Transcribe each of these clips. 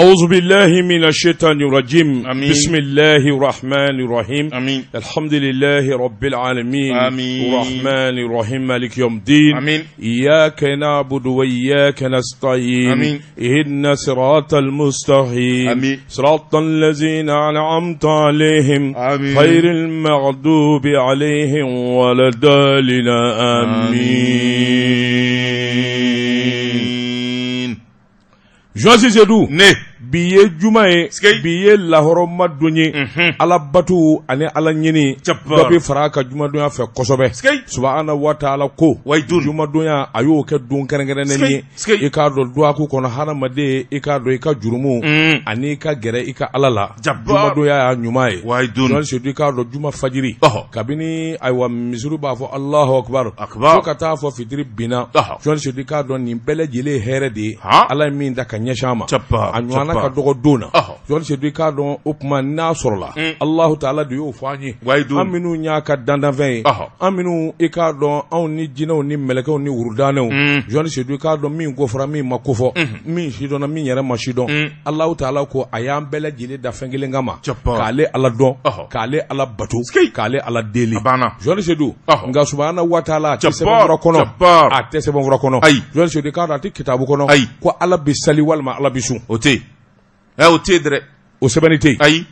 أعوذ بالله من الشيطان الرجيم. آمين. بسم الله الرحمن الرحيم. آمين. الحمد لله رب العالمين. آمين. الرحمن الرحيم مالك يوم الدين. آمين. إياك نعبد وإياك نستعين. آمين. اهدنا صراط المستقيم. آمين. صراط الذين أنعمت عليهم. آمين. غير المغضوب عليهم ولا الضالين. آمين. Journaliste Seydou. Ne. Bi ye juma ye. Sikei. Bi ye lahɔrɔma don ye. Ala batu ani ala ɲini. Jabbar. Dɔ bɛ fara a ka jumadonya fɛ kosɛbɛ. Sikei. Subahana wa taala ko. Wayidun. Jumadonya a y'o kɛ don kɛrɛnkɛrɛnnen ye. Sikei, sikei. I k'a dɔn duwaku kɔnɔ hadamaden i k'a dɔn i ka jurumu. Ani i ka gɛrɛ i ka ala la. Jabbar. Jumadonya y'a ɲuman ye. Wayidun. Journaliste Seydou i k'a dɔn juma fajiri. Ɔhɔ. Kabini ayiwa misiri b'a fɔ Alahu akibaru. Akibaru. Fo ka taa fɔ fitiri binna. Ɔhɔ. Journaliste Seydou i k'a dɔn nin bɛɛ lajɛlen ye hɛrɛ de ye. Han. Ala ye min da ka ɲɛsin an ma. Jabbar, A ɲɔgɔnna jabbar. ka dɔgɔ don na. Ɔhɔ. Journaliste Seydou i k'a dɔn o tuma n'a sɔrɔla. Alahu taala de y'o fɔ an ye. Wayidun. An minnu y'a ka dandanfɛn ye. Ɔhɔ. An minnu i k'a dɔn anw ni jinɛw ni mɛlɛkɛw ni wurudanɛw. Journaliste Seydou i k'a dɔn min kofɔra min ma kofɔ. Min sidɔnna min yɛrɛ ma sidɔn. Alahu taala ko a y'an bɛɛ lajɛlen da fɛn kelen kama. Jabbar. K'ale Ala dɔn. Ɔhɔ. K'ale Ala bato. K'ale Ala deli. A banna. Journaliste Seydou. Ɔhɔ. Nka subahana wa taala a tɛ Jabbar, sɛbɛnfura kɔnɔ. jabbar. A tɛ sɛbɛnfura kɔnɔ. Ayi. Journaliste Seydou i k'a dɔn a tɛ kitabu kɔnɔ. Ayi. Ko Ala bɛ sali walima Ala bɛ sun. O tɛ yen. Ɛ o tɛ yen dɛrɛ. O sɛbɛnni tɛ yen. Ayi.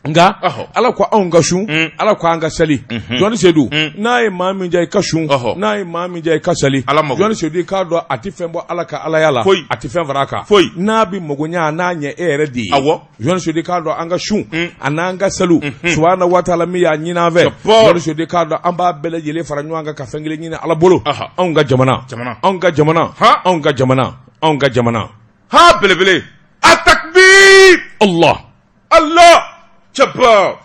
Nka Ɔhɔ. Ala ko anw ka sun Ala ko an ka sali Journaliste Seydou n'a ye maa min diya i ka sun Ɔhɔ. n'a ye maa min diya i ka sali Ala mago. Journaliste Seydou i k'a dɔn a tɛ fɛn bɔ Ala ka alaya la Foyi. a tɛ fɛn fara a kan Foyi. n'a bɛ mago ɲɛ a n'a ɲɛ e yɛrɛ de ye Awɔ. Journaliste Seydou i k'a dɔn an ka sun a n'an ka saliw subahana wa taala min y'a ɲini an fɛ Jabbar. Journaliste Seydou i k'a dɔn an b'a bɛɛ lajɛlen fara ɲɔgɔn kan ka fɛn kelen ɲini Ala bolo Aha. anw ka jamana Jamana. anw ka jamana Han. anw ka jamana anw ka jamana Ha belebele. Atakbir. Allah Allah. Jabbar.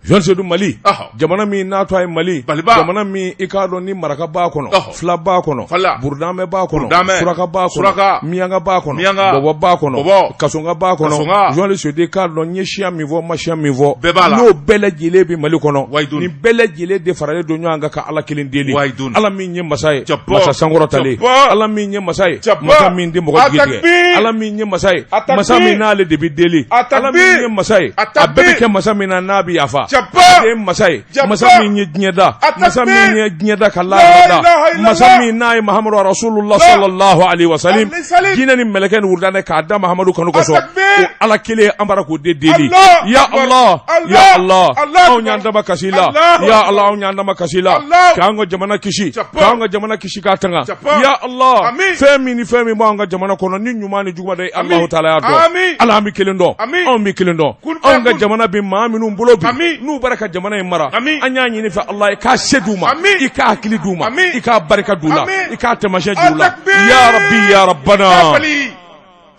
Journaliste Seydou Mali Ɔhɔ. jamana min n'a tɔgɔ ye Mali Maliba. jamana min i k'a dɔn ni maraka b'a kɔnɔ Ɔhɔ. fila b'a kɔnɔ Fila. burudamɛ b'a kɔnɔ Burudamɛ. suraka b'a kɔnɔ Suraka. miyanka b'a kɔnɔ Miyanka. bɔbɔ b'a kɔnɔ Bɔbɔ. kasonka b'a kɔnɔ Kasonka. Journaliste Seydou i k'a dɔn n ye siya min fɔ n ma siya min fɔ Bɛɛ b'a la. n'o bɛɛ lajɛlen bɛ Mali kɔnɔ Wayidun. nin bɛɛ lajɛlen de faralen don ɲɔgɔn kan ka Ala kelen deli Wayidun. Ala min ye masa ye Jabbar. masa sankɔrɔtalen Jabbar. Ala min ye masa ye Jabbar. masa min tɛ mɔgɔ jigi tigɛ Atakbir. Ala min ye masa ye Atakbir. masa min n'ale de bɛ deli Ala min Atakbir. ye masa ye a bɛɛ bɛ Atakbir. kɛ masa min na n'a bɛ yafa Jabbar. Ale ye masa ye Jabbar. masa min ye diɲɛ da Atakbir. masa min ye diɲɛ da ka La lahara da ilaha illallah. masa min n'a ye Mahamadu Rasulullah La. sallallahu alaihi wasallam Alayhi salim. jinɛ ni mɛlɛkɛ ni wurudanɛ k'a da Mahamadu kanu kosɔn Atakbir. o Ala kelen an bara k'o de deli Allah. ya Akbar. Allah Allah. ya Allah Allah anw Akbar. y'an daba kasi la Allah. ya Allah anw y'an daba kasi la Allah. k'an ka jamana kisi Jabbar. k'an ka jamana kisi k'a tanga Jabbar. ya Allah Amin. fɛn min ni fɛn min b'an ka jamana kɔnɔ ni ɲuman ni juguman de Amin. Allahu taala y'a dɔn Amin. Ala an bɛ kelen dɔn Amin. anw bɛ kelen dɔn Kun anw ka fayakun. jamana bɛ maa minnu bolo bi Amin. n'u bɔra ka jamana in mara Amin. an y'a ɲini fɛ Allah ye k'a se d'u ma Amin. i k'a hakili d'u ma Amin. i k'a barika d'u la Amin. i k'a taamasiyɛn d'u la Atakbir. ya Rabbi ya Rabbana Fali.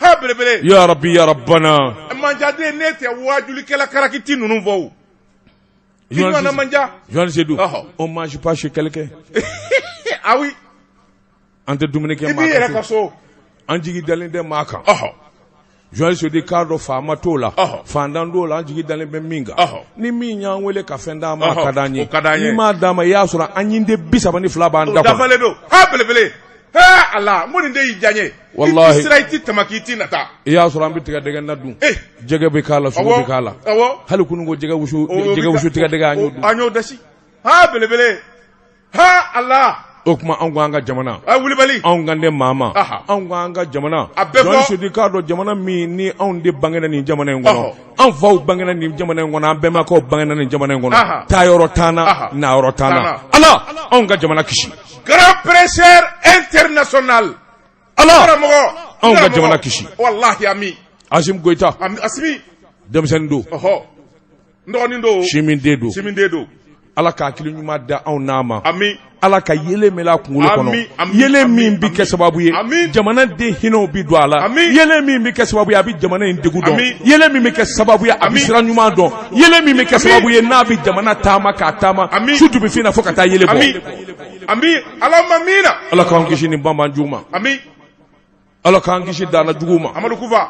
Ha belebele. ya Rabbi ya Rabbana Manjaden ne tɛ waajulikɛla karakiti ninnu fɔ o. I ɲɔgɔnna manja. Journaliste Seydou Ɔhɔ. on mange pas chez quelqu'un Ah oui. an tɛ dumuni kɛ I maa b'i yɛrɛ ka ka so so. an jigi dalen tɛ maa kan Ɔhɔ. Journaliste Seydou k'a dɔn faama t'o la Ɔhɔ. fantan t'o la an jigi dalen bɛ min kan Ɔhɔ. ni min y'an wele ka fɛn d'an ma a Ɔhɔ. ka d'an ye O ka d'an ye. n'i m'a d'an ma i y'a sɔrɔ an ɲinden 32 b'an O da kɔnɔ dafalen don. Ha belebele. Ha Ala n ko nin de y'i diya n ye. Walahi. I ti sira i ti tamaki i ti nata. i y'a sɔrɔ an bɛ tigadɛgɛ na dun Eh. jɛgɛ bɛ k'a la sogo Awɔ. bɛ k'a la Awɔ. hali kunun ko jɛgɛ wusu O bɛ jɛgɛ ka- wusu tigadɛgɛ an y'o o- dun An y'o dasi. Ha belebele. Ha Ala. o tuma anw ko an ka jamana A wulibali. anw kan tɛ maa ma Aha. anw ko an ka jamana A bɛɛ fɔ. Journaliste Seydou k'a dɔn jamana min ni anw de bangena nin jamana in kɔnɔ Ɔhɔ. an faw bangena nin jamana in kɔnɔ an bɛnbakɛw bangena nin jamana in kɔnɔ Aha. taayɔrɔ t'an na Aha. nayɔrɔ t'an na T'an na. Ala anw ka jamana kisi Grand prêcheur international. Ala Karamɔgɔ. Anw ka Karamɔgɔ. jamana kisi. Walahi ami. Assimi Goïta Ami Asimi. denmisɛnnin don Ɔhɔ. N dɔgɔnin don. si min den don Siminden don. Ala ka hakili ɲuman da anw n'a ma Ami. Ala ka yelen mɛlɛ a kunkolo kɔnɔ Ami, ami, yelen ami, min bɛ ami. kɛ sababu ye Ami. jamana den hinɛw bɛ don a la Ami. yelen min bɛ kɛ sababu ye a bɛ jamana in degun dɔn Ami. yelen min bɛ kɛ sababu ye a bɛ Ami. sira ɲuman dɔn yelen min bɛ kɛ sababu ye n'a bɛ jamana taama k'a taama Ami. su dubifin na fo ka taa yelen bɔ Ami. Ami. Alahuma amina. Ala k'an kisi nin banbanjugu ma Ami. Ala k'an kisi dana jugu ma Amadu Kufa.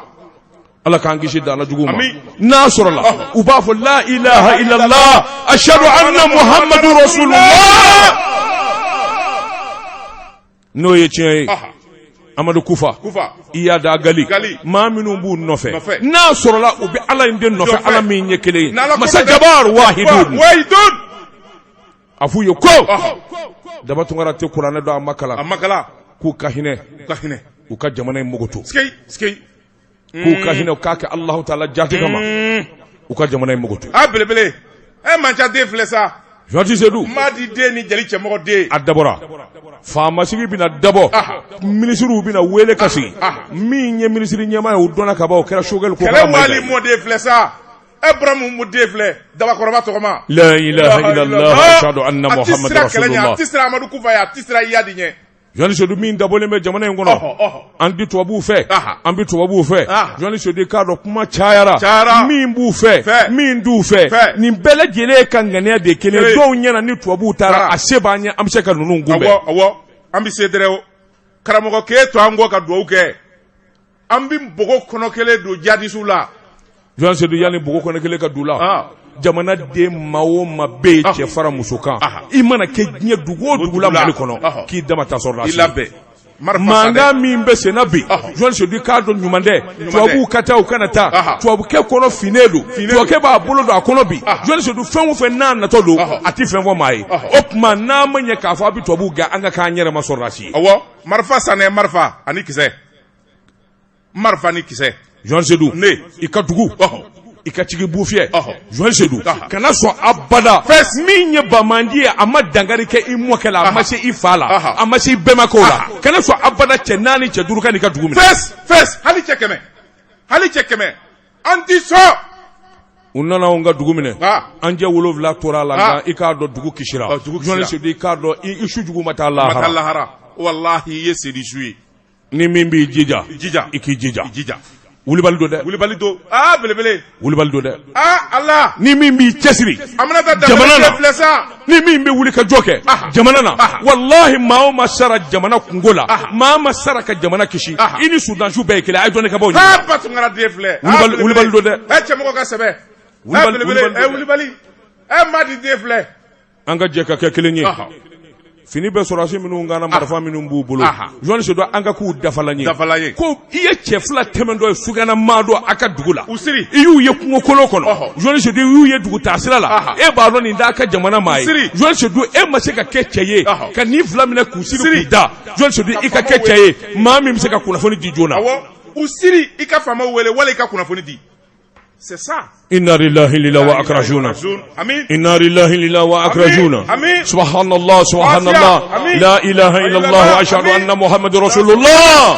Ala k'an kisi dana jugu ma Ami. n'a sɔrɔla u b'a fɔ la ilaha illallah ashhadu anna muhammadu rasulullah n'o ye tiɲɛ ye Aha. Amadu Kufa Kufa Iyad Ag Ghali Ghali. Maa minnu b'u nɔfɛ Nɔfɛ. n'a sɔrɔla u bɛ ala in de nɔfɛ Nɔfɛ. ala min ye kelen ye N'Ala ko masa tɛ dɛ. jabar wahidun Wahidun. A f'u ye ko Ɔhɔ. Daba Tunkara tɛ kuranɛ dɔn, a ma A kalan. ma kalan. K'u ka hinɛ, U ka hinɛ. U ka jamana in mugu to. Sikei sikei. K'u ka hinɛ, u k'a kɛ Alahu taala jati kama, u ka jamana in mugu to. A belebele ɛ manca den filɛ sa. Journaliste Seydou. Madi den ni jeli cɛmɔgɔ den. A dabɔra faamasigi bɛna dabɔ, minisiriw bɛna wele ka sigi. Min ye minisiri ɲɛmaa ye, o dɔnna ka ban, o kɛra Choguel ko. Kɛlɛ wali mɔden filɛ sa, ɛ Buramu mɔden filɛ, Dabakɔrɔba tɔgɔma. La ilaha illallah, ashhadu anna A ti Muhammad siran kɛlɛ ɲɛ, a rasulullah. ti siran Amadu Kufa ye, a ti siran Iyadi ɲɛ. Journaliste Seydou, min dabɔlen bɛ jamana in kɔnɔ, Ɔhɔ, ɔhɔ. an di tubabuw fɛ, an bɛ tubabuw fɛ. Journaliste Seydou, k'a dɔn kuma cayara. Cayara. Min b'u fɛ, Fɛ. min t'u fɛ, Fɛ. nin bɛɛ lajɛlen ka ŋaniya de ye kelen ye. Kelen. Dɔw ɲɛna ni tubabuw taara, Taara. a se b'an ye, an bɛ se ka ninnu kunbɛn. Awɔ awɔ, an bɛ se dɛrɛ o. Karamɔgɔ, k'e to an kɔ ka dugawu kɛ, an bɛ npogo kɔnɔ kelen don jadisiw la. Journaliste Seydou, yanni npogo kɔnɔ kelen ka don u la, jamana den maa o maa bɛ yen, cɛ fara muso kan, i mana kɛ diɲɛ dugu o dugu la Mali kɔnɔ, k'i dama ta I sɔrɔdasi labɛn marifa san dɛ. Mankan min bɛ senna bi, Journaliste Seydou, k'a dɔn ɲuman tɛ. Tubabuw ka taa, u kana taa, tubabukɛ kɔnɔ finnen don, tubabukɛ b'a bolo don a kɔnɔ bi. Journaliste Seydou, fɛn o fɛn n'a natɔ don, a tɛ fɛn fɔ maa ye. O tuma n'a ma ɲɛ k'a fɔ a bɛ tubabuw gɛn, an ka k'an yɛrɛ ma sɔrɔdasi ye. Awɔ, marifa san dɛ, marifa ani kisɛ, marifa ni kisɛ. Journaliste Seydou, Ne. i ka dugu, i ka cigi bu fiyɛ. Journaliste Seydou, Aha. kana sɔn abada. Fɛs. Min ye banbandi ye, a ma dankari kɛ i mɔkɛ la, a ma se i fa la, a ma se i bɛnbakɛw la, kana sɔn abada cɛ naani, cɛ duuru ka n'i ka dugu minɛ. Fɛs fɛs, hali cɛ 100, hali cɛ 100, an ti sɔn. U nana anw ka dugu minɛ, an jɛ 7 tora a la. Nka i k'a dɔn dugu kisira. Ah, dugu kisira. Journaliste Seydou, i k'a dɔn i su jugu ma taa Ma taa lahara. lahara, walahi, i ye sedi su ye. Ni min b'i jija, I jija. I k'i jija. I jija. Wulibali don dɛ. Wulibali don, aa belebele. Wulibali don dɛ. Aa Ala. Ni min b'i cɛsiri Aminata jamana Danbele na, filɛ sa. Ni min bɛ wuli ka jɔ kɛ jamana na, walahi, maa o maa sara jamana kungo la, maa o maa sara ka jamana kisi, i ni sudansiw bɛɛ ye kelen. A ye dɔɔni ka bɔ. Aa Batunkara den filɛ. Wulibali- wulibali don dɛ. Ɛ cɛmɔgɔ ka sɛbɛ. Wulibali- Ɛ belebele. Wulibali don Ɛ dɛ. wulibali, ɛ Madi den filɛ. An ka jɛ ka kɛ kelen ye. Fini bɛ sɔrɔsi minnu kana, marifa minnu b'u bolo, Journaliste Seydou, an ka k'u dafalan ye. Dafalan ye. Ko i ye cɛ fila tɛmɛntɔ ye, sugana maa dɔ a ka dugu la, U siri. i y'u ye kungokolon kɔnɔ, Journaliste Seydou, i y'u ye dugutaa sira la, e b'a dɔn nin t'a ka jamana maa ye. U siri. Journaliste Seydou, e ma se ka kɛ cɛ ye ka nin fila minɛ k'u siri Siri. k'u da. Journaliste Seydou, i ka kɛ cɛ ye, maa min bɛ se ka kunnafoni di joona. Awɔ, u siri, i ka faamaw wele wala i ka kunnafoni di, c'est ça. Inna lillahi lillahi wa akrajuna. Amin. إنا لله لله وأكرجونا. آمين. سبحان الله، سبحان الله. آمين. لا إله إلا الله وأشهد آمين. أن محمد رسول الله.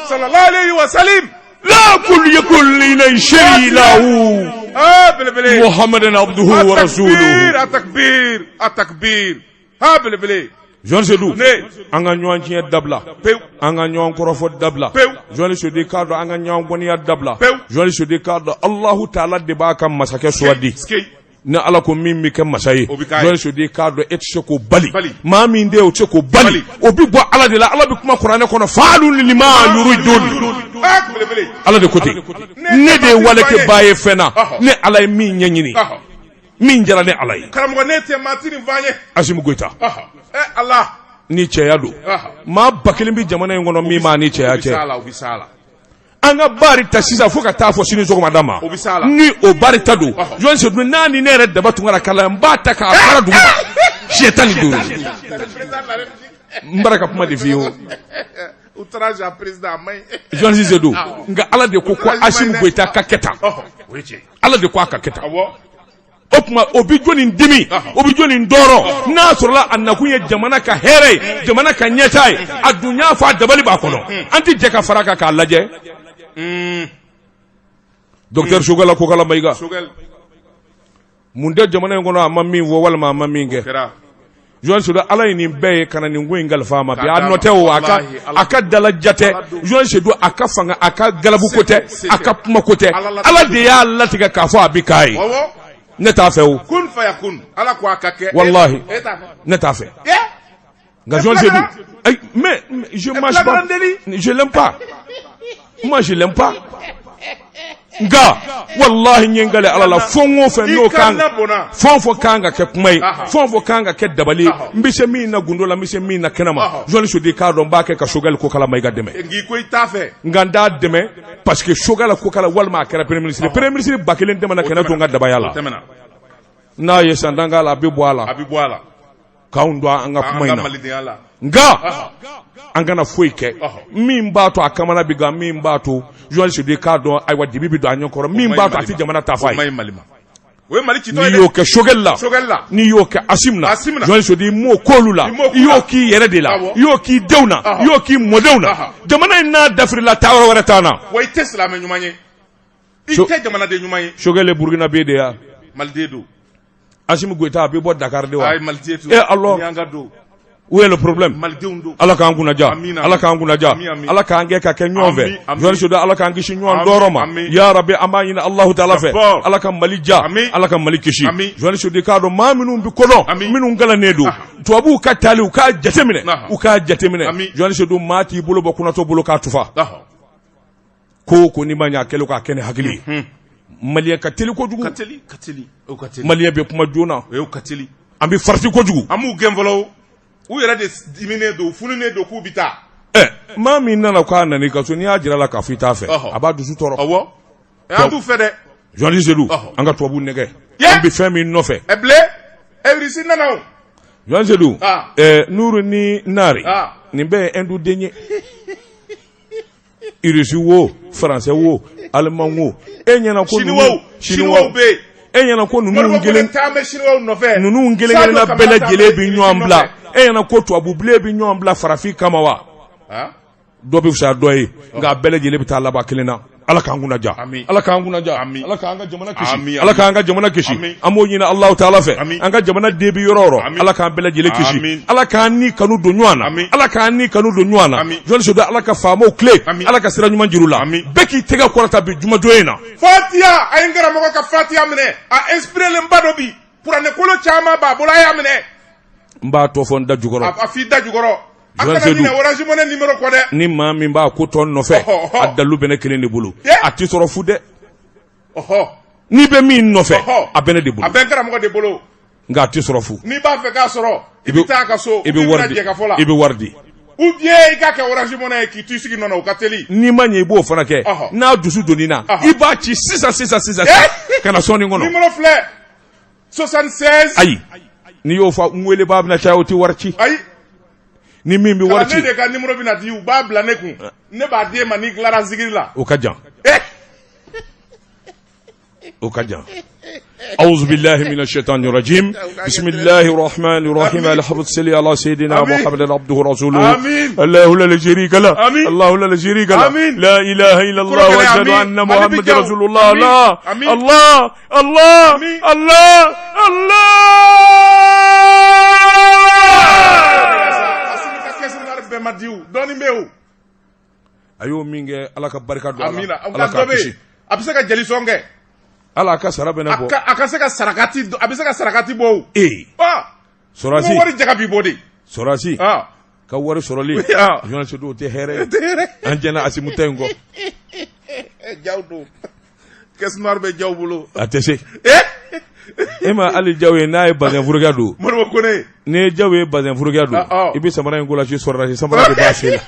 Sallallahu alayhi wa sallim. لا كل يكل إليه شيء له. Aa belebele. محمد عبده ورسوله. التكبير التكبير، ha belebele. Journaliste Seydou, Ne. an ka ɲɔgɔn tiɲɛ dabila. Pewu. An ka ɲɔgɔn kɔrɔfɔ dabila. Pewu. Journaliste Seydou, k'a dɔn an ka ɲɔgɔn gɔniya dabila. Pewu. Journaliste Seydou, k'a dɔn Alahu Taala de b'a ka masakɛ sugandi. Sikei. Ni Ala ko min bɛ kɛ masa ye, O bɛ k'a ye. Journaliste Seydou, k'a dɔn e tɛ se k'o bali. Bali. Maa min den, o tɛ se k'o bali. Bali. O bɛ bɔ Ala de la. Ala bɛ kuma kuranɛ kɔnɔ, faalu lima yuridun. Aa belebele. Ala de ko ten, ne de ye walekɛbaa ye fɛn na, ne Ala ye min ɲɛɲini, min diyara ne Ala ye. Karamɔgɔ, ne tɛ maa ti nin fɔ an ye. Asimi Goyita, Ɛ Ala. Ni cɛya don, maa 1000 bɛ jamana in kɔnɔ min b'a ni cɛya O bɛ s'a cɛ. la, o bɛ s'a la. An ka baari ta sisan fo ka taa fɔ sini sɔgɔmada ma. O bɛ s'a la. Ni o baari ta don, Journaliste Seydou, n'a ni ne yɛrɛ Daba Tunkara kala, n b'a ta k'a fara dugu ma siɲɛ 15. N bara ka kuma de f'i ye o. Outrage à président a man ɲi. Journaliste Seydou, nka Ala de ko ko Asimi Goyita ka kɛ tan. O ye tiɲɛ. Ala de ko a ka kɛ tan. Awɔ. O tuma o bɛ jɔnni dimi, o bɛ jɔnni tɔɔrɔ, n'a sɔrɔla a nakun ye jamana ka hɛrɛ ye, jamana ka ɲɛtaa ye, a dun y'a fɔ a dabali b'a kɔnɔ, an tɛ jɛ ka fara a kan k'a lajɛ. Docteur Choguel Kokalla Maïga, Choguel. Mun tɛ jamana in kɔnɔ a ma min fɔ walima a ma min kɛ? Kɛra. Journaliste Seydou, Ala ye nin bɛɛ ye ka na nin ko in kalifa a ma bi. K'a A d'a nɔ ma. tɛ o, a ka Walahi, Ala- a ka dalaja tɛ. Ala don. Journaliste Seydou, a ka fanga, a ka galabu ko tɛ, Se tɛ. a ka kuma ko tɛ. Ala la- Ala de y'a latigɛ k'a fɔ a bɛ k'a ye. Awɔ. Ne t'a fɛ o. Kun fayakun, Ala ko a ka kɛ. Walahi. E t'a fɛ. Ne t'a fɛ. Eh. Nka Journaliste Seydou, ayi, mais je marche pas. Flagrant délit. Je l'aime pas, moi, je l'aime pas. Nka walahi n ye n kale Ala la fɛn o fɛn n'o kan fɛn o fɛn kan ka kɛ kuma ye fɛn o fɛn kan ka kɛ dabali ye n bɛ se min na gundo la n bɛ se min na kɛnɛma journaliste Seydou i k'a dɔn n b'a kɛ ka Choguel Kokalla Maïga dɛmɛ nka n t'a dɛmɛ parce que Choguel Kokalla walima a kɛra premier ministre premier ministre 1000 tɛmɛna kɛnɛ to n ka dabaya la n'a ye san 10 k'a la a bɛ bɔ a la k'anw don an ka kuma in na nka an kana foyi kɛ min b'a to a kamana bɛ gan min b'a to journaliste Seydou i k'a dɔn ayiwa dibi bɛ don an ɲɛ kɔrɔ min b'a to a tɛ jamana ta f'a ye n'i y'o kɛ Choguel la n'i y'o kɛ Assimi na journaliste Seydou i m'o k'olu la i y'o k'i yɛrɛ de la i y'o k'i denw na i y'o k'i mɔdenw na jamana in n'a dafirila taayɔrɔ wɛrɛ t'an na. Wa i tɛ silamɛ ɲuman ye i tɛ jamanaden ɲuman ye. Choguel ye Burkinabé de ye wa? Maliden don. Assimi Goïta a bɛ bɔ Dakar de wa? Eh alors où est le problème? Ala k'an kunna diya Ala k'an kunna diya Ala k'an kɛ ka kɛ ɲɔgɔn fɛ journaliste Seydou Ala k'an kisi ɲɔgɔn tɔɔrɔ ma ya rabi an b'a ɲini Alahu taala fɛ Ala ka Mali diya Ala ka Mali kisi journaliste Seydou i k'a dɔn maa minnu bɛ kodɔn minnu kalannen don tubabuw ka taali u k'a jateminɛ u k'a jateminɛ journaliste Seydou maa t'i bolo bɔ kunatɔ bolo k'a tufa ko o ko n'i ma ɲɛ a kɛlen k'a kɛ ni hakili ye maliyɛn ka teli kojugu maliyɛn bɛ kuma joona an bɛ farati kojugu an b'u gɛn fɔlɔ u yɛrɛ de diminen don u fununen don k'u bɛ taa ɛ maa min nana k'a nana i ka so n'i y'a jira a la k'a fɔ i t'a fɛ a b'a dusu tɔɔrɔ awɔ an t'u fɛ dɛ journaliste Seydou an ka tubabu nɛgɛ an bɛ fɛn min nɔfɛ ɛ bilen ɛ Irisi nana o journaliste Seydou ɛ Nuru ni Nari nin bɛɛ ye Ɛndu den ye Irisi wo faransɛ wo aliman wo e ɲɛna ko siniwaw bɛ yen e ɲɛna ko ninnu kelen nɔfɛ ninnu kelen kelenna bɛɛ lajɛlen bɛ ɲɔgɔn bila e ɲɛna ko tubabubilen bɛ ɲɔgɔn bila farafin kama wa dɔ bɛ fisaya dɔ ye nka a bɛɛ lajɛlen bɛ taa laban kelen na Ala k'an kunna diya Ala k'an kunna diya Ala k'an ka jamana kisi Ala k'an ka jamana kisi an b'o ɲini Alahu taala fɛ an ka jamana den bɛ yɔrɔ o yɔrɔ Ala k'an bɛɛ lajɛlen kisi Ala k'an ni kanu don ɲɔgɔn na Ala k'an ni kanu don ɲɔgɔn na journaliste Seydou Ala ka faamaw tilen Ala ka sira ɲuman jir'u la bɛɛ k'i tɛgɛ kɔrɔta bi jumadon in na Fatiya a ye n karamɔgɔ ka Fatiya minɛ a inspiré lenba don bi kuranɛkolo caman b'a bolo a y'a minɛ n b'a tɔ fɔ n da jukɔrɔ a f'i da jukɔrɔ a kana ɲinɛ Orange Money numéro kɔ dɛ ni maa min b'a ko tɔ nɔfɛ a dalu bɛ ne kelen de bolo a tɛ sɔrɔ fu dɛ n'i bɛ min nɔfɛ a bɛ ne de bolo a bɛ n karamɔgɔ de bolo nka a tɛ sɔrɔ fu n'i b'a fɛ k'a sɔrɔ i bɛ taa a ka so i bɛ wari di i bɛ wari di ou bien i k'a kɛ Orange Money ye k'i t'i sigi nɔ na o ka teli n'i ma ɲɛ i b'o fana kɛ n'a dusu donn'i na i b'a ci sisan sisan sisan ka na sɔɔni kɔnɔ numéro filɛ 76 ayi n'i y'o fɔ n welebaa bɛna caya o tɛ wari ci ayi ni min bɛ wari ci ne de ka numéro bɛna di u b'a bila ne kun ne b'a d'e ma n'i tilara zikiri la o ka jan o ka jan أعوذ بالله من الشيطان الرجيم بسم الله الرحمن الرحيم الحمد صلى على سيدنا محمد عبده ورسوله آمين الله لا شريك له آمين الله لا شريك له آمين لا إله إلا الله وأشهد أن محمد رسول الله لا الله الله الله الله A y'o min kɛ Ala ka barika don a la, Amina. Ala k'a kisi. A bɛ se ka jeli sɔn kɛ. Ala ka sara bɛ ne bɔ. A ka se ka sarakati a bɛ se ka sarakati bɔ o. Ee. Sɔrɔdasi. Wari jaga b'i bɔ de. Sɔrɔdasi. Ka wari sɔrɔli. Journaliste dɔw tɛ hɛrɛ ye. An jɛna Asimu ta in kɔ. Jaw don. Caisse noire bɛ Jaw bolo. A tɛ se. E ma hali Jaw ye n'a ye bazɛn forokiya don. Modibo Kone. N'i ye Jaw ye bazɛn forokiya don. I bɛ samara in kɔlɔsi sɔrɔdasi samara de b'a sen na.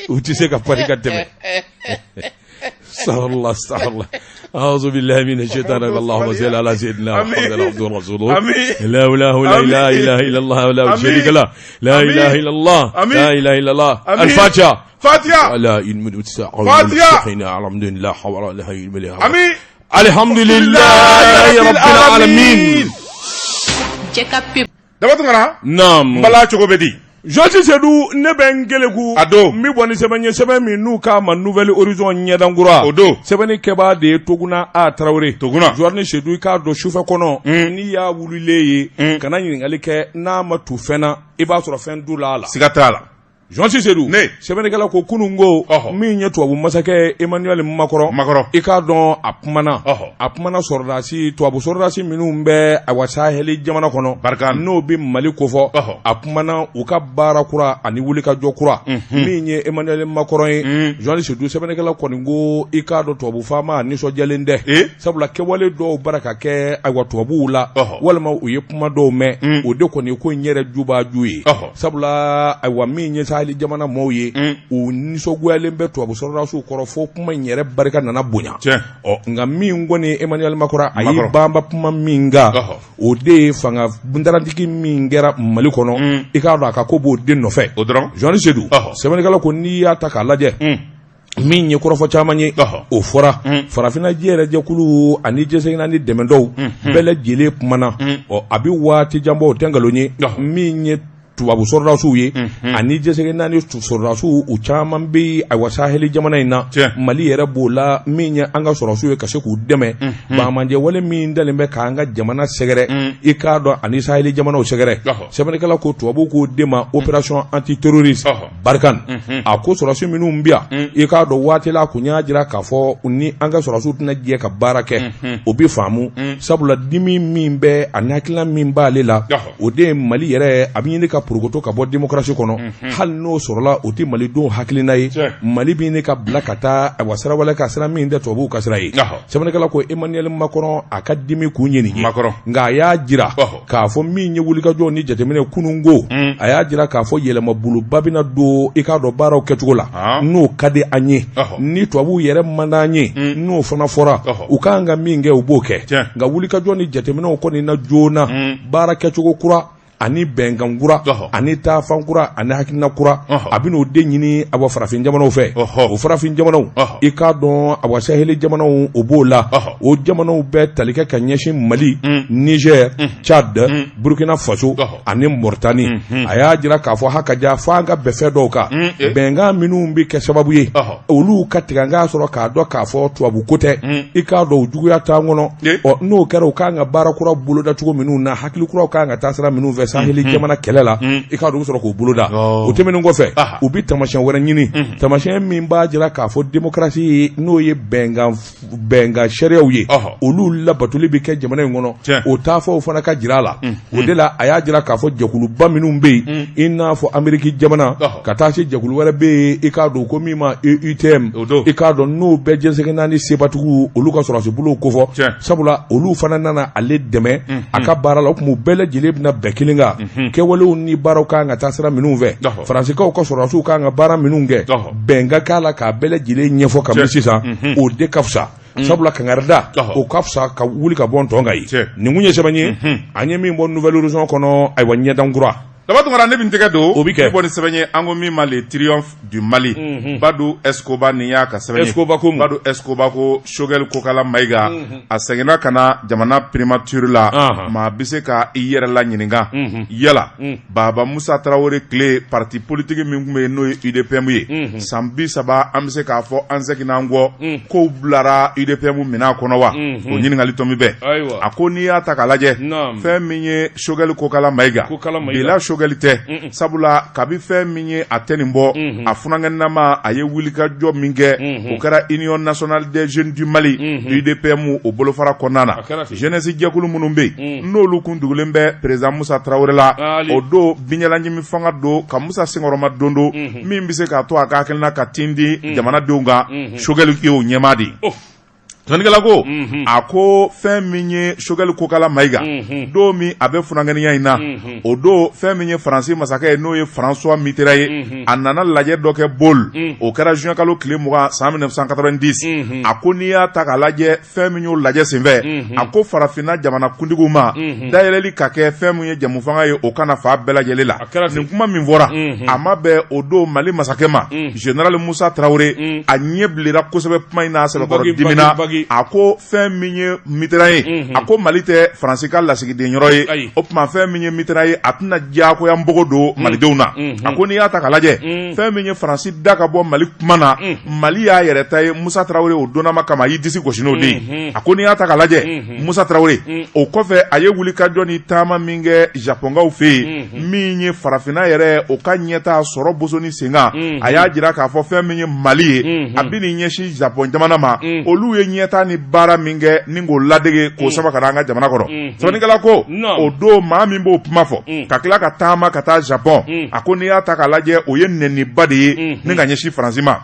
U tɛ se ka pari ka tɛmɛ. استغفر استغفر الله أعوذ بالله من الشيطان الرجيم اللهم صل على سيدنا محمد عبده ورسوله لا لا لا لا إله إلا الله لا شريك له لا إله إلا الله لا إله إلا الله الفاتحة فاتحة لا علم فاتحة الحمد لله حول لا علم آمين الحمد لله رب العالمين Daba Tunkara Naamu Bala cogo bɛ di Journaliste Seydou ne bɛ n keleku a don n bɛ bɔ ni sɛbɛn ye sɛbɛn min n'u k'a ma Nouvel Horizon ɲɛdankura o don sɛbɛnni kɛbaa de ye Toguna A Tarawele Toguna Journaliste Seydou i k'a dɔn sufɛ kɔnɔ n'i y'a wulilen ye kana ɲininkali kɛ n'a ma tu fɛn na i b'a sɔrɔ fɛn dula a la siga t'a la Journaliste Seydou Ne. Sɛbɛnnikɛla ko kunun ko Ɔhɔ. min ye tubabu masakɛ Emmanuel Macron Macron. I k'a dɔn a kumana Ɔhɔ. A kumana sɔrɔdasi tubabu sɔrɔdasi minnu bɛ awa saheli jamana kɔnɔ Barkhane. N'o bɛ Mali kofɔ. Ɔhɔ. A kumana u ka baara kura ani wulikajɔ kura min ye Emmanuel Macron ye. Journaliste Seydou, sɛbɛnnikɛla kɔni ko i k'a dɔn tubabu faama nisɔndiyalen tɛ. Ee. Sabula kɛwale dɔw bara ka kɛ ayiwa tubabuw la. Ɔhɔ. Walima u ye kuma dɔw mɛn, o de kɔni ye ko in yɛrɛ jubaju ye. Ɔhɔ. Sabula ayiwa min ye saheli jamana maaw ye, u nisɔngoyalen bɛ tubabu sɔrɔdasiw kɔrɔ fo kuma in yɛrɛ barika nana bonya. Ɔ nka min kɔni Emmanuel Macron a y'i banba kuma min kan, o de ye fanga buntarantigi min kɛra Mali kɔnɔ, i k'a dɔn a ka ko b'o de nɔfɛ. O dɔrɔn. Journaliste Seydou, sɛbɛnnikɛla ko n'i y'a ta k'a lajɛ, min ye kɔrɔfɔ caman ye, o fɔra farafinna diɲɛ yɛrɛ jɛkulu ani diɲɛ seleke naani dɛmɛdɔw bɛɛ lajɛlen kumana. Ɔ a bɛ waati jan bɔ, o tɛ nkalon ye, min ye tubabu sɔrɔdasiw ye ani diɲɛ seleke naani sɔrɔdasiw, u caman bɛ ayiwa saheli jamana in na, Mali yɛrɛ b'o la, min ye an ka sɔrɔdasiw ye ka se k'u dɛmɛ banbaanciya wale min dalen bɛ k'an ka jamana sɛgɛrɛ, i k'a dɔn ani saheli jamanaw sɛgɛrɛ. Sɛbɛnnikɛla ko tubabuw k'o de ma opération antiterroriste Barkhane. A ko sɔrɔdasi minnu bɛ yan, i k'a dɔn waati la a kun y'a jira k'a fɔ ni an ka sɔrɔdasiw tɛna jɛ ka baara kɛ, o bɛ faamu, sabula dimi min bɛ ani hakilina min b'ale la, o de ye Mali yɛrɛ a bɛ ɲini ka porokoto ka bɔ démocratie kɔnɔ. Hali n'o sɔrɔla, o tɛ malidenw hakilina ye. Mali bɛ ɲini ka bila ka taa ayiwa sira wɛrɛ ka sira min tɛ tubabuw ka sira ye. Sɛbɛnnikɛla ko Emmanuel Macron a ka dimi kun ye nin ye, nka a y'a jira k'a fɔ min ye wulikajɔ ni jateminɛ kunun ko, a y'a jira k'a fɔ yɛlɛmaboloba bɛna don i k'a dɔn baaraw kɛcogo la, n'o ka di an ye, ni tubabuw yɛrɛ man d'an ye, n'o fana fɔra, u ka kan ka min kɛ u b'o kɛ. Nka wulikajɔ ni jateminɛw kɔni na joona, baara kɛcogo kura ani bɛnkan kura ani taafan kura ani hakilina kura, a bɛn'o de ɲini awa farafin jamanaw fɛ. O farafin jamanaw, i k'a dɔn awa saheli jamanaw, o b'o la. O jamanaw bɛ tali kɛ ka ɲɛsin Mali, Niger, Tchad, Burkina Faso ani Mauritanie. A y'a jira k'a fɔ hakaja fo an ka bɛn fɛn dɔw kan, bɛnkan minnu bɛ kɛ sababu ye olu ka tigɛ an k'a sɔrɔ k'a dɔn k'a fɔ tubabu ko tɛ, i k'a dɔn u juguya t'an kɔnɔ. Ɔ n'o kɛra, u kan ka baara kura boloda cogo minnu na, hakili kuraw kan ka taa sira minnu fɛ saheli jamana kɛlɛ la, i k'a dɔn u bɛ sɔrɔ k'o boloda. O tɛmɛnen kɔfɛ, u bɛ taamasiyɛn wɛrɛ ɲini, taamasiyɛn min b'a jira k'a fɔ démocratie, n'o ye bɛnkan sariyaw ye, olu labatoli bɛ kɛ jamana in kɔnɔ, o taafew fana ka jira a la. O de la a y'a jira k'a fɔ jɛkuluba minnu bɛ yen, i n'a fɔ Ameriki jamana, ka taa se jɛkulu wɛrɛ bɛ yen, i k'a dɔn ko min ma EUTM, i k'a dɔn n'o bɛɛ diɲɛ seleke naani sebatigiw, olu ka sɔrɔdasi bolow kofɔ, sabula olu fana nana ale dɛmɛ a ka baara la. O tuma u bɛɛ lajɛlen bɛna bɛn kelen kan, kɛwalew ni baaraw kan ka taa sira minnu fɛ, Faransikaw ka sɔrɔdasiw kan ka baara minnu kɛ, bɛn ka k'a la k'a bɛɛ lajɛlen ɲɛfɔ kabini sisan, o de ka fisa, sabula kangarida o ka fisa ka wuli ka bɔ ntɔn kan ye. Nin kun ye sɛbɛn ye an ye min bɔ Nouvel Horizon kɔnɔ, ayiwa ɲɛdankura. Daba Tunkara, ne bɛ n tɛgɛ don O bɛ kɛ. Bɔ ni sɛbɛn ye an ko min ma Le Triomphe du Mali. Badu Escoba nin y'a ka sɛbɛn ye. Escoba ko mun? Badu Escoba ko Choguel Kokala Mayiga, a seginna ka na jamana primature la. Maa bɛ se ka i yɛrɛ la ɲininka yala Baba Musa Tarawele tile, parti politique min tun bɛ yen n'o ye UDPM ye, san 30, an bɛ se k'a fɔ an seginna an kɔ, kow bilara UDPM minɛn kɔnɔ wa? O ɲininkali tɔmi bɛɛ. A ko n'i y'a ta k'a lajɛ, fɛn min ye Choguel Kokala Mayiga, bila Choguel tɛ, sabula kabi fɛn min ye a tɛ nin bɔ a funankɛnama, a ye wulikajɔ min kɛ, o kɛra Union nationale des jeunes du Mali, UDPM, o bolofara kɔnɔna na, jeunesse jɛkulu minnu bɛ yen n'olu kun dugulen bɛ président Musa Tarawele la, o don biɲɛlaɲimi fanga don ka Musa senkɔrɔma don don min bɛ se k'a to a ka hakilina ka tindi jamanadenw kan, Choguel y'o ɲɛmaa de ye. Sɛbɛnnikɛla ko a ko fɛn min ye Choguel Kokala Mayiga, don min a bɛ funankɛninya in na, o don fɛn min ye Faransi masakɛ ye, n'o ye François Mitterrand ye, a nana lajɛ dɔ kɛ Bôle, o kɛra juin kalo tile 20 san 1990. A ko n'i y'a ta k'a lajɛ, fɛn min y'o lajɛ senfɛ, a ko farafinna jamana kuntigiw ma dayɛlɛli ka kɛ fɛn min ye jɛmu fanga ye, o kana fa bɛɛ lajɛlen la. Nin kuma min fɔra, a ma bɛn o don Mali masakɛ ma, général Musa Tarawele. A ɲɛ bilenna kosɛbɛ kuma in na, sɛbɛkɔrɔ dimina. A ko fɛn min ye Mitterrand ye, a ko Mali tɛ Faransi ka lasigiden yɔrɔ ye. O tuma fɛn min ye Mitterrand ye, a tɛna diyagoya npogo don malidenw na. A ko n'i y'a ta k'a lajɛ, fɛn min ye Faransi da ka bɔ Mali kuma na, Mali y'a yɛrɛ ta ye. Musa Tarawele o donnama kama, a y'i disi gosi n'o de ye. A ko n'i y'a ta k'a lajɛ, Musa Tarawele o kɔfɛ, a ye wulikajɔ ni taama min kɛ Japɔnkaw fɛ yen, min ye farafinna yɛrɛ o ka ɲɛtaa sɔrɔ bosoni sen kan, a y'a jira k'a fɔ fɛn min ye Mali ye, a bɛ n'i ɲɛsin Japɔn jamana ma. Olu ye ɲɛtaa ni baara min kɛ ni k'o ladege k'o sama ka na an ka jamana kɔnɔ. Sɛbɛnnikɛla ko o don, maa min b'o kuma fɔ ka tila ka taama ka taa Japɔn, a ko n'i y'a ta k'a lajɛ, o ye nɛniba de ye ni ka ɲɛsin Faransi ma.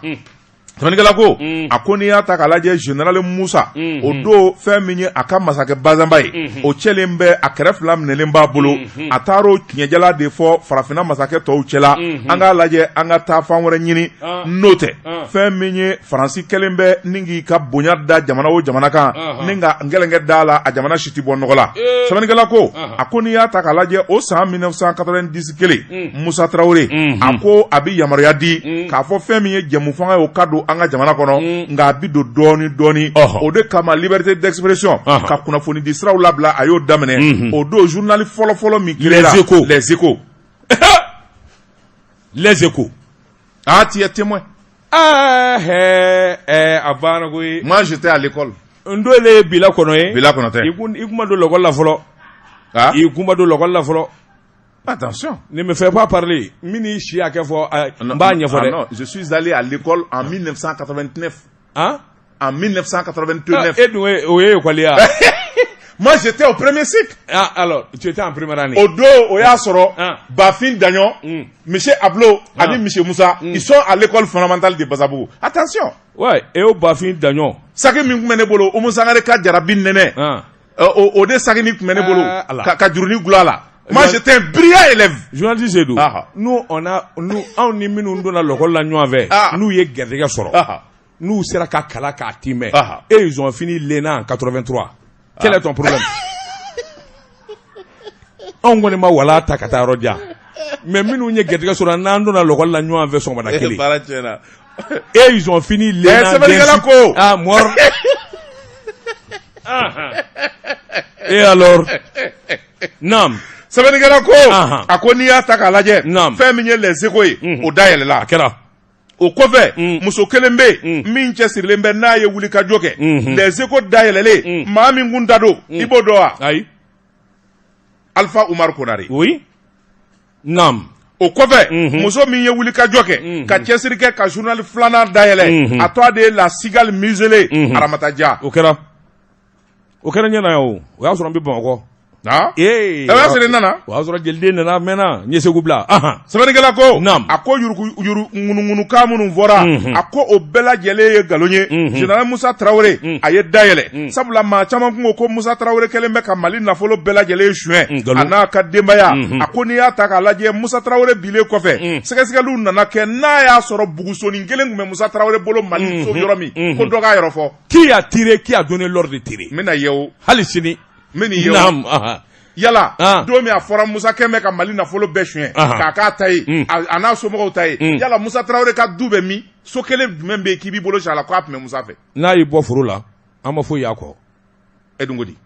Sɛbɛnnikɛla ko, a ko n'i y'a ta k'a lajɛ, général Musa o don, fɛn min ye a ka masakɛ Bazanba ye, o cɛlen bɛ a kɛrɛ fila minɛlen b'a bolo, a taar'o tiɲɛjala de fɔ farafinna masakɛ tɔw cɛla. An k'a lajɛ, an ka taa fan wɛrɛ ɲini, n'o tɛ fɛn min ye Faransi kɛlen bɛ ni k'i ka bonya da jamana o jamana kan ni ka gɛlɛnkɛ da la, a jamana si tɛ bɔ nɔgɔ la. Sɛbɛnnikɛla ko, a ko n'i y'a ta k'a lajɛ, o san 1990 kelen, Musa Tarawele a ko a bɛ yamaruya di k'a fɔ fɛn min ye jɛmu fanga ye, o ka don an ka jamana kɔnɔ, nka a bɛ don dɔɔni dɔɔni. O de kama liberté d'expression, ka kunnafoni di siraw labila, a y'o daminɛ. O don, journal fɔlɔfɔlɔ min créera, Les Échos. Les Échos. Les Échos. Ah, tu es témoin. Ah, a banna koyi. Moi, j'étais à l'école. N don ye bila kɔnɔ ye. Bila kɔnɔ tɛ. I kun ma don l'école la fɔlɔ. Ah? I kun ma don l'école la fɔlɔ. Attention. Ne me fais pas parler. Min n'i si hakɛ fɔ, n b'a ɲɛfɔ Ah dɛ. non, je suis allé à l'école en 1989. Han? En 1989. E dun ye o ye école ye wa? Moi, j'étais au premier cycle. Ah, alors, tu étais en première année. O don, o y'a sɔrɔ Bafin Daɲɔ, Monsieur Ablo ani Monsieur Musa, ils sont à l'école fondamentale de Bazabougou. Attention. Ouais, et o Bafin Daɲɔ. Saki min tun bɛ ne bolo, Umu Sangare ka jarabi nɛnɛ. O de saki ni tun bɛ ne bolo Ah, Allah. ka jurunin gulon a la. Moi, j'étais un brillant élève. Journaliste don. Ah. Nous, on a, nous, anw ni minnu donna l'école la ɲɔgɔn fɛ, n'u ye garijɛgɛ sɔrɔ, n'u sera ka kalan k'a timɛ, et ils ont fini l'ENA en 83. Quel est ton problème? Anw kɔni ma wala ta ka taa yɔrɔ jan. Mais minnu ye garijɛgɛ sɔrɔ, n'an donna l'école la ɲɔgɔn fɛ sɔgɔmada kelen. Baara tiɲɛna. Et ils ont fini l'ENA. Eh, sɛbɛnnikɛla ko. Ah, mort. Ah. Et alors? Naam. Sɛbɛnnikɛla ko, a ko n'i y'a ta k'a lajɛ, fɛn min ye Les Échos ye, o dayɛlɛla. A kɛra. O kɔfɛ, muso kelen bɛ yen min cɛsirilen bɛ, n'a ye wulikajɔ kɛ Les Échos dayɛlɛlen, maa min kun da don, i b'o dɔn wa? Ayi. Alpha Umar Konare. Oui. Naam. O kɔfɛ, muso min ye wulikajɔ kɛ ka cɛsiri kɛ ka journal filanan dayɛlɛ, a tɔgɔ de ye La Cigale muselée, Aramata Dia. O kɛra. O kɛra ɲɛna yan o. O y'a sɔrɔ n bɛ Bamakɔ. Ah? Ee. O y'a sɔrɔ i nana. O y'a sɔrɔ jeliden nana, a mɛnna, n ye Segu bila. Ahan. Sɛbɛnnikɛla ko, Naam. a ko yuruku yuru ŋunuŋunukan minnu fɔra, a ko o bɛɛ lajɛlen ye nkalon ye. Général Musa Tarawele, a ye dayɛlɛ, sabula maa caman kun ko ko Musa Tarawele kɛlen bɛ ka Mali nafolo bɛɛ lajɛlen suɲɛ, Nkalon. a n'a ka denbaya. A ko n'i y'a ta k'a lajɛ, Musa Tarawele bilen kɔfɛ, sɛgɛsɛgɛliw nana kɛ, n'a y'a sɔrɔ bugusonin kelen tun bɛ Musa Tarawele bolo Mali so yɔrɔ min, ko dɔ k'a yɔrɔ fɔ. Qui a tiré, qui a donné l'ordre de tirer? N bɛna ye o. Hali sini. N bɛ nin ye o. Naam. Ahan. Yala, don min a fɔra Musa kɛn bɛ ka Mali nafolo bɛɛ suɲɛ k'a k'a ta ye, a n'a somɔgɔw ta ye, yala Musa Tarawele ka du bɛ min? So kelen jumɛn bɛ yen k'i b'i bolo si a la k'a tun bɛ Musa fɛ? N'a y'i bɔ foro la, an ma foyi y'a kɔ. E dun ko di?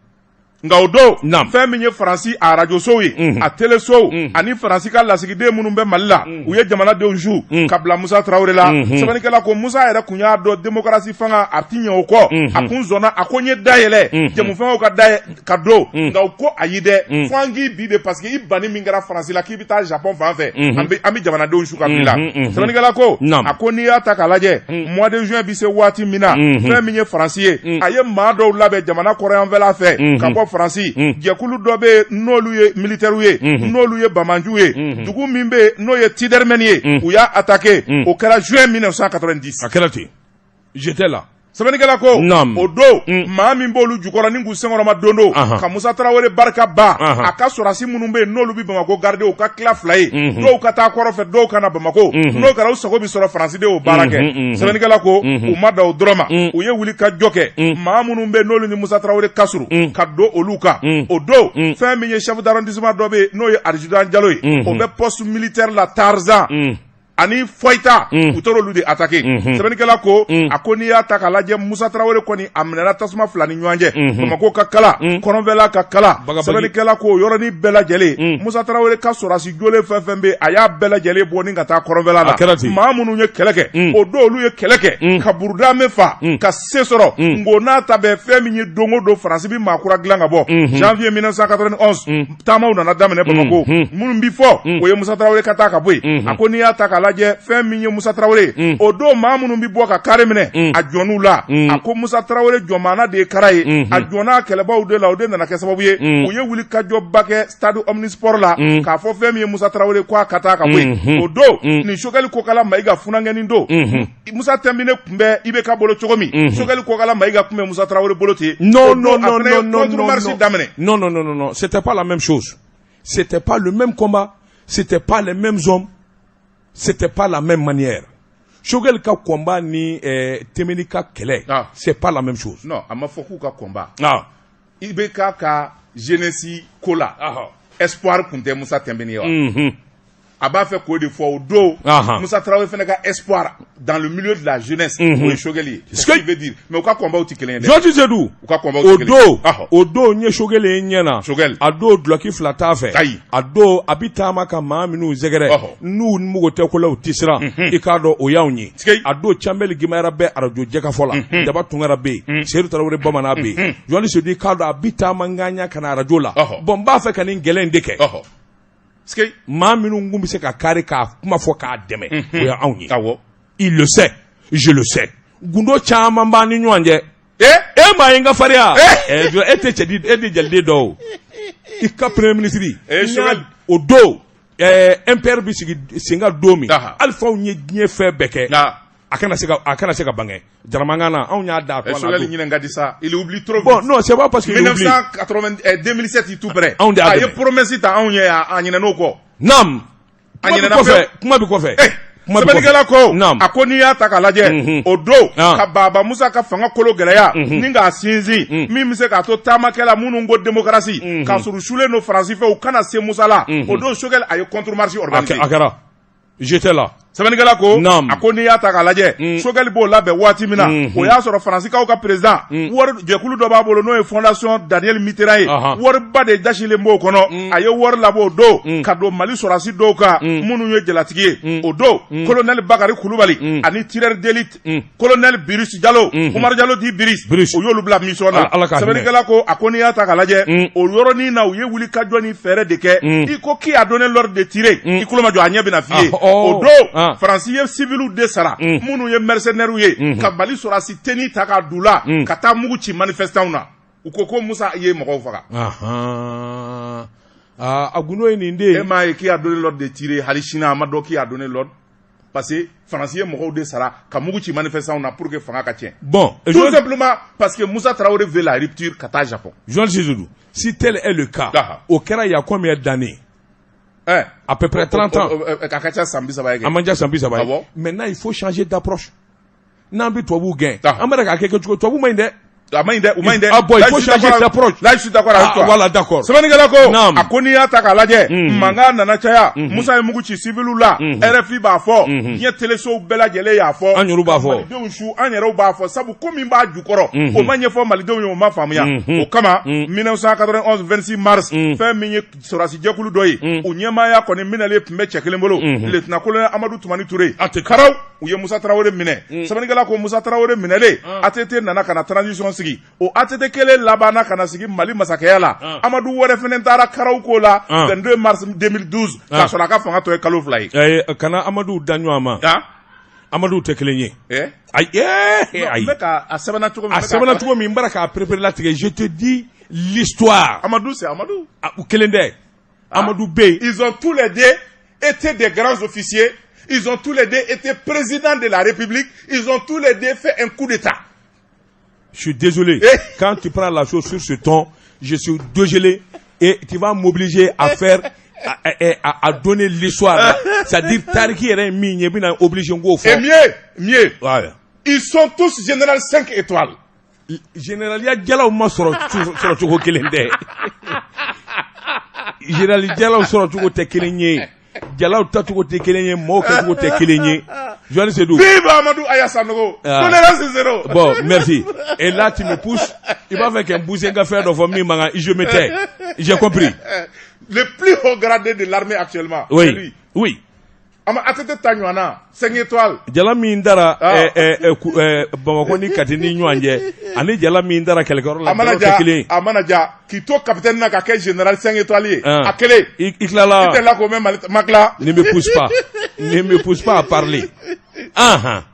Nka o don, fɛn min ye Faransi a arajosow ye, a telesow ani Faransi ka lasigiden minnu bɛ Mali la, u ye jamanadenw su ka bila Musa Tarawele la. Sɛbɛnnikɛla ko Musa yɛrɛ kun y'a dɔn démocratie fanga a ti ɲɛ o kɔ, a kun sɔnna, a ko n ye dayɛlɛ jɛmufɛnw ka da ka don, nka u ko ayi dɛ, fo an k'i bi de, parce que i banni min kɛra Faransi la k'i bɛ taa Japon fan fɛ, an bɛ jamanadenw su ka bila. Sɛbɛnnikɛla ko, a ko n'i y'a ta k'a lajɛ, mois de juin bɛ se waati min na, fɛn min ye Faransi ye, a ye maa dɔw labɛn jamana kɔrɔyanfɛla fɛ ka bɔ Faransi. Jɛkulu dɔ bɛ yen n'olu ye militaires ye, n'olu ye banbaanciw ye, dugu min bɛ yen n'o ye Tidermɛni ye, u y'a attaqué. O kɛra juin 1990. A kɛra ten. J'étais là. Sɛbɛnnikɛla ko, o don, maa min b'olu jukɔrɔ ni k'u senkɔrɔma don don ka Musa Tarawele barika ban, a ka sɔrɔdasi minnu bɛ yen n'olu bɛ Bamakɔ garder, u ka tila fila ye, dɔw ka taa kɔrɔn fɛ, dɔw ka na Bamakɔ. N'o kɛra, u sago bɛ sɔrɔ. Faransi de y'o baara kɛ. Sɛbɛnnikɛla ko u ma dan o dɔrɔn ma, u ye wuli ka jɔ kɛ, maa minnu bɛ yen n'olu ni Musa Tarawele ka surun, ka don olu kan. O don, fɛn min ye chef d'arrondissement dɔ bɛ yen n'o ye adjudant Jalo ye, o bɛ poste militaire la Tarzan. Ani Fɔyita, u taara olu de attaquer. Sɛbɛnnikɛla ko, a ko n'i y'a ta k'a lajɛ, Musa Tarawele kɔni, a minɛna tasuma fila ni ɲɔgɔn cɛ. Bamakɔ ka kala, kɔrɔnfɛla ka kala. Sɛbɛnnikɛla ko yɔrɔnin bɛɛ lajɛlen, Musa Tarawele ka sɔrɔdasi jolen fɛn fɛn bɛ, a y'a bɛɛ lajɛlen bɔ ni ka taa kɔrɔnfɛla la. Maa minnu ye kɛlɛ kɛ o don, olu ye kɛlɛ kɛ ka Burudame fa ka se sɔrɔ. Nko n'a ta bɛɛ, fɛn min ye don o don, Faransi bɛ maa kura dilan ka bɔ. Janvier 1991, taamaw nana daminɛ Bamakɔ. Minnu bi fɔ, o ye Musa Tarawele ka taa ka bɔ yen. A ko n'i y'a ta k'a lajɛ, fɛn min ye Musa Tarawele, o don maa minnu bɛ bɔ ka kari minɛ, a jɔn'u la. A ko Musa Tarawele jɔnmaana de ye kara ye, a jɔnna kɛlɛbaw de la. O de nana kɛ sababu ye, u ye wuli ka jɔba kɛ stade omnisport la, k'a fɔ fɛn min ye Musa Tarawele, ko a ka taa ka bɔ yen. O don ni Sogɛli Kokala Mayiga funankɛnin don. Musa Tɛnbine tun bɛ IBK bolo cogo min, Sogɛli Kokala Mayiga tun bɛ Musa Tarawele bolo ten. Non, non, non, non, non. Contre-marche daminɛ. Non, non, non, non, non, c'était pas la même chose, c'était pas le même combat, c'était pas les mêmes hommes, c'était pas la même manière. Choguel ka combat ni Timbiné ka kɛlɛ, c'est pas la même chose. Non, a ma fɔ k'u ka combat. IBK ka jeunesse ko la, espoir tun tɛ Musa Tɛnbine ye wa? A b'a fɛ k'o de fɔ. O don, Musa Tarawele fana ka espoir dans le milieu de la jeunesse, o ye Choguel ye. C'est ce qu'il veut dire. Mais u ka combat tɛ kelen ye dɛ. Georges Seydou. U ka combat tɛ kelen ye. O don, n ye Choguel ye n ɲɛ na. Choguel. A don, dulɔki fila t'a fɛ. Ayi. A don, a bi taama ka maa minnu sɛgɛrɛ, n'u mago tɛ ko la, u tɛ siran. I k'a dɔn, o y'anw ye. A don, Canbɛli Gimayara bɛ arajo jɛkafɔ la. Daba Tunkara bɛ yen. Seydou Tarawele Bamanan bɛ yen. Journaliste Seydou, i k'a dɔn, a bi taama n ka ɲɛ ka na arajo la. Bon, n b'a fɛ ka nin gɛlɛn in de kɛ. Maa minnu kun bɛ se ka kari k'a kuma fɔ k'a dɛmɛ, o ye anw ye. Il le sait, je le sais. Gundo caman b'an ni ɲɔgɔn cɛ. E maa ye n ka farinya. E tɛ cɛdi, e tɛ jaliden dɔn o. I ka premier ministre. O don, MPR bɛ sigi sen kan don min, hali f'anw ye diɲɛ fɛn bɛɛ kɛ, a kana se ka bange jaramankan na, anw y'a da. A Choguel ɲinɛ ka di sa, il oublie trop. Bon, non, c'est pas parce que il oublie. 1980, 2007, tout près. Anw de y'a dɛmɛ. A ye promesse ta anw ye, a ɲinɛ n'o kɔ. Naam. A ɲinɛna. Kɔfɛ, kuma bɛ kɔfɛ. Sɛbɛnnikɛla ko, a ko n'i y'a ta k'a lajɛ, o don, ka Baba Musa ka fanga kolo gɛlɛya ni k'a sinsin, min bɛ se k'a to taamakɛla minnu ko démocratie, k'a sɔrɔ u sulen don Faransi fɛ, u kana se Musa la, o don Choguel a ye contre marche organisé. A kɛra, j'étais là. Sɛbɛnnikɛla ko, a ko n'i y'a ta k'a lajɛ, Choguel b'o labɛn waati min na, o y'a sɔrɔ Faransikaw ka président, wari jɛkulu dɔ b'a bolo, n'o ye fondation Daniel Mitterrand ye. Wariba de dasilen b'o kɔnɔ. A ye wari labɔ o don ka don Mali sɔrɔdasi dɔw kan minnu ye jalatigi ye. O don, colonel Bakari Kulubali ani tireur d'élite colonel Birus Jalo, Umar Jalo dit Birus, o y'olu bila mission na. Sɛbɛnnikɛla ko, a ko n'i y'a ta k'a lajɛ, o yɔrɔnin na, u ye wuli ka jɔ ni fɛɛrɛ de kɛ. I ko qui a donné l'ordre de tirer? I tulo ma jɔ, a ɲɛ bɛna f'i ye. O don, Faransi ye civiliw de sara minnu ye mercenaires ye, ka Mali sɔrɔdasi tenue ta k'a d'u la, ka taa mugu ci manifestants na. U ko ko Musa ye mɔgɔw faga. A gundo ye nin de ye. E m'a ye, qui a donné l'ordre de tirer? Hali sini a ma dɔn qui a donné l'ordre, parce que Faransi ye mɔgɔw de sara ka mugu ci manifestants na pour que fanga ka tiɲɛ. Bon. Tout simplement parce que Musa Traoré veut la rupture ka taa Japon. Journaliste Seydou, si tel est le cas, o kɛra il y a combien d'années? À peu près 30 ans. A ka ca san 30 ye kɛ. A man ca san 30 ye. Maintenant, il faut changer d'approche. N'an bɛ tubabuw gɛn, an bɛ k'a kɛ cogo, tubabu man ɲi dɛ. A man ɲi dɛ, u man ɲi dɛ. Ah bon, il faut changer d'approche. Là, je suis d'accord avec toi. Voilà, d'accord. Sɛbɛnnikɛla ko, a ko n'i y'a ta k'a lajɛ, mankan nana caya. Musa ye mugu ci civiliw la. RFI b'a fɔ, diɲɛ telesow bɛɛ lajɛlen y'a fɔ. An yɛrɛw b'a fɔ. Malidenw su, an yɛrɛw b'a fɔ, sabu ko min b'a jukɔrɔ, o ma ɲɛfɔ malidenw ye, o ma faamuya. O kama, 1991, 26 mars, fɛn min ye sɔrɔdasi jɛkulu dɔ ye, o ɲɛmaaya kɔni minɛlen tun bɛ cɛ kelen bolo, lieutenant colonel Amadu Tumani Ture. Karaw, u ye Musa Tarawele minɛ. Sɛbɛnnikɛla ko Musa Tarawele minɛlen, ATT nana ka na transition sigi. O ATT kelen labanna ka na sigi Mali masakɛya la. Amadu wɛrɛ fɛnɛ taara Karaw ko la 22 mars 2012, k'a sɔrɔ a ka fanga tɔ ye kalo 2 ye. Kana Amadu da ɲɔgɔn ma. Amadu tɛ kelen ye. Ayi, ayi. N bɛ ka a sɛbɛnna cogo min. A sɛbɛnna cogo min, n bɔra k'a préféré latigɛ, je te dis l'histoire. Amadu, c'est Amadu. U kelen tɛ. Amadu bɛ yen. Ils ont tous les deux été des grands officiers. Ils ont tous les deux été présidents de la République. Ils ont tous les deux fait un coup d'État. Je suis désolé. Quand tu prends la chose sur ce ton, je suis désolé et tu vas m'obliger à faire à donner l'histoire. C'est-à-dire tariki yɛrɛ ye min ye, i bɛna obligé n k'o fɔ. Et mieux, mieux. Ouais. Ils sont tous général 5 étoiles. Généraliya jalaw ma sɔrɔ sɔrɔ cogo kelen tɛ. Général jalaw sɔrɔ cogo tɛ kelen ye. Jalaw tacogo tɛ kelen ye, mɔgɔw kɛcogo tɛ kelen ye, Joël Seydou. Vive Amadou Aya Sanogo. Ah. Tolérance zéro. Bon, merci. Et là, tu me pousses. I b'a fɛ ka n pousser n ka fɛn dɔ fɔ min man kan, je me tais. J'ai compris. Le plus haut gradé de l'armée actuellement, c'est Oui. lui. Oui. A ma ATT ta ɲɔgɔn na, 5 étoiles. Jala min dara Ah. Bamakɔ ni Kati ni ɲɔgɔn cɛ ani jala min dara kɛlɛkɛyɔrɔ la, A mana jalaw tɛ ja, kelen ye. a mana ja, k'i to capitaine na ka kɛ général 5 étoiles ye. Ah. A kelen. I tilala. I tɛ la k'o mɛn Mali ma tila. Ne me pousse pas. Ne me pousse pas à parler. Ah, ah.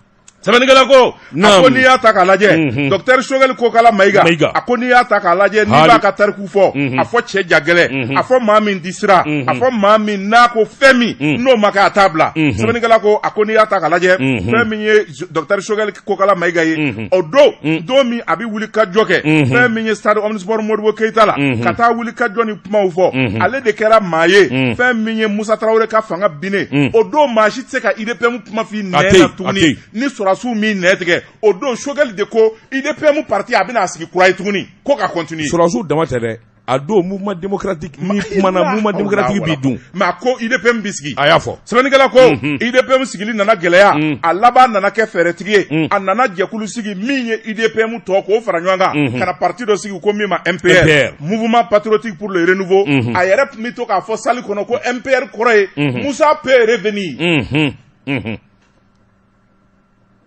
Sɛbɛnnikɛla ko, a Naam. ko n'i y'a ta k'a lajɛ, docteur Choguel Kokala Mayiga, Mayiga. a ko n'i y'a ta k'a lajɛ, n'i Hali. b'a ka tariku fɔ, a fɔ cɛ jagɛlɛ, a fɔ maa min di sira, a fɔ maa min n'a ko fɛn min n'o ma kɛ, a t'a bila. Sɛbɛnnikɛla ko, a ko n'i y'a ta k'a lajɛ, fɛn min ye docteur Choguel Kokala Mayiga ye, o don min a bɛ wuli ka jɔ kɛ, fɛn min ye stade Omnisport Modibo Keyita la, ka taa wuli ka jɔ ni kumaw fɔ, ale de kɛra maa ye. Fɛn min ye Musa Tarawele ka fanga binnen, o don maa si tɛ se ka UDPM kuma f'i A nɛn tɛ na yen, a tɛ tuguni. yen. Ni sɔrɔdasiw min nɛ tigɛ, o don Choguel de ko UDPM parti a bɛna a sigi kura ye tuguni ko ka continuer. Sɔrɔdasiw dama tɛ dɛ. A don mouvement démocratique ni kumana, mouvement démocratique b'i dun. Mais a ko UDPM bɛ sigi. A y'a fɔ. Sɛbɛnnikɛla ko UDPM sigili nana gɛlɛya, a laban nana kɛ fɛɛrɛtigi ye, a nana jɛkulu sigi min ye UDPM tɔ k'o fara ɲɔgɔn kan ka na parti dɔ sigi ko min ma MPR, MPR. Mouvement patriotique pour le renouveau. A yɛrɛ tun bɛ to k'a fɔ salle kɔnɔ ko MPR kɔrɔ ye Musa peut revenir.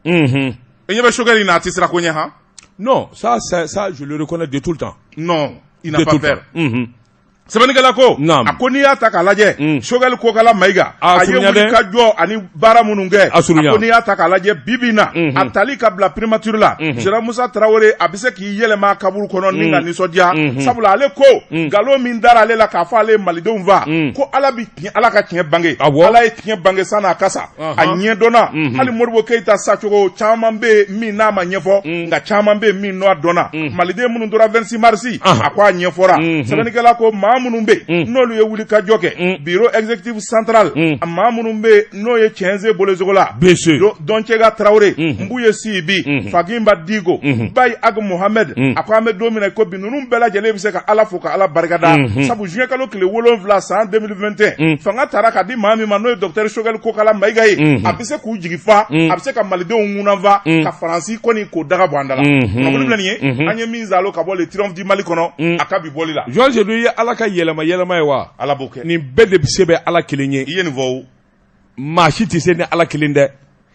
I ɲɛ bɛ Choguel in na, a tɛ siran ko ɲɛ han. Non, ça, je le reconnais de tout le temps. Non, il n'a De pas tout le peur. temps. Sɛbɛnnikɛla ko, Naam. a ko n'i y'a ta k'a lajɛ, Choguel Kokala Mayiga, A a ye surunya dɛ. wuli ka jɔ ani baara minnu kɛ, A surunya. a ko n'i y'a ta k'a lajɛ, bi bi in na, a tali ka bila primature la, général Musa Tarawele a bɛ se k'i yɛlɛma a kaburu kɔnɔ ni ka nisɔndiya, sabula ale ko nkalon min dara ale la k'a fɔ ale ye malidenw fa, ko Ala bi tiɲɛ, Ala ka tiɲɛ bange. Awɔ. Ala ye tiɲɛ bange san'a kasa a ɲɛdɔnna. Hali Modibo Keyita sacogo caman bɛ yen min n'a ma ɲɛfɔ, nka caman bɛ yen min n'a dɔnna. Maliden minnu tora 26 mars, a ko a ɲɛfɔra. Sɛbɛnnikɛla ko maa minnu bɛ yen n'olu ye wuli ka jɔ kɛ, bureau exécutif central, maa minnu bɛ yen n'o ye Tiɲɛnse Bolozogola, BC. Dɔncɛga Tarawele, Nbuye Sibi, Faginba Digo, Bayi Ag Mohamed, a ko an bɛ don min na i ko bi, ninnu bɛɛ lajɛlen bɛ se ka Ala fo ka Ala barikada, sabu juin kalo tile 7 san 2021, fanga taara ka di maa min ma, n'o ye docteur Choguel Kokala Mayiga ye, a bɛ se k'u jigi fa, a bɛ se ka malidenw ŋunanfa ka Faransi kɔni k'o daga bɔ an da la. Kunnafoni filɛ nin ye, an ye min zalo ka bɔ le triomphe du Mali kɔnɔ, a ka bi bɔli la. Joël Seydou, i ye Ala ka yɛlɛma yɛlɛma ye wa? Ala b'o kɛ. Nin bɛɛ de bɛ se bɛ Ala kelen ye. I ye nin fɔ o. Maa si tɛ se ni Ala kelen dɛ.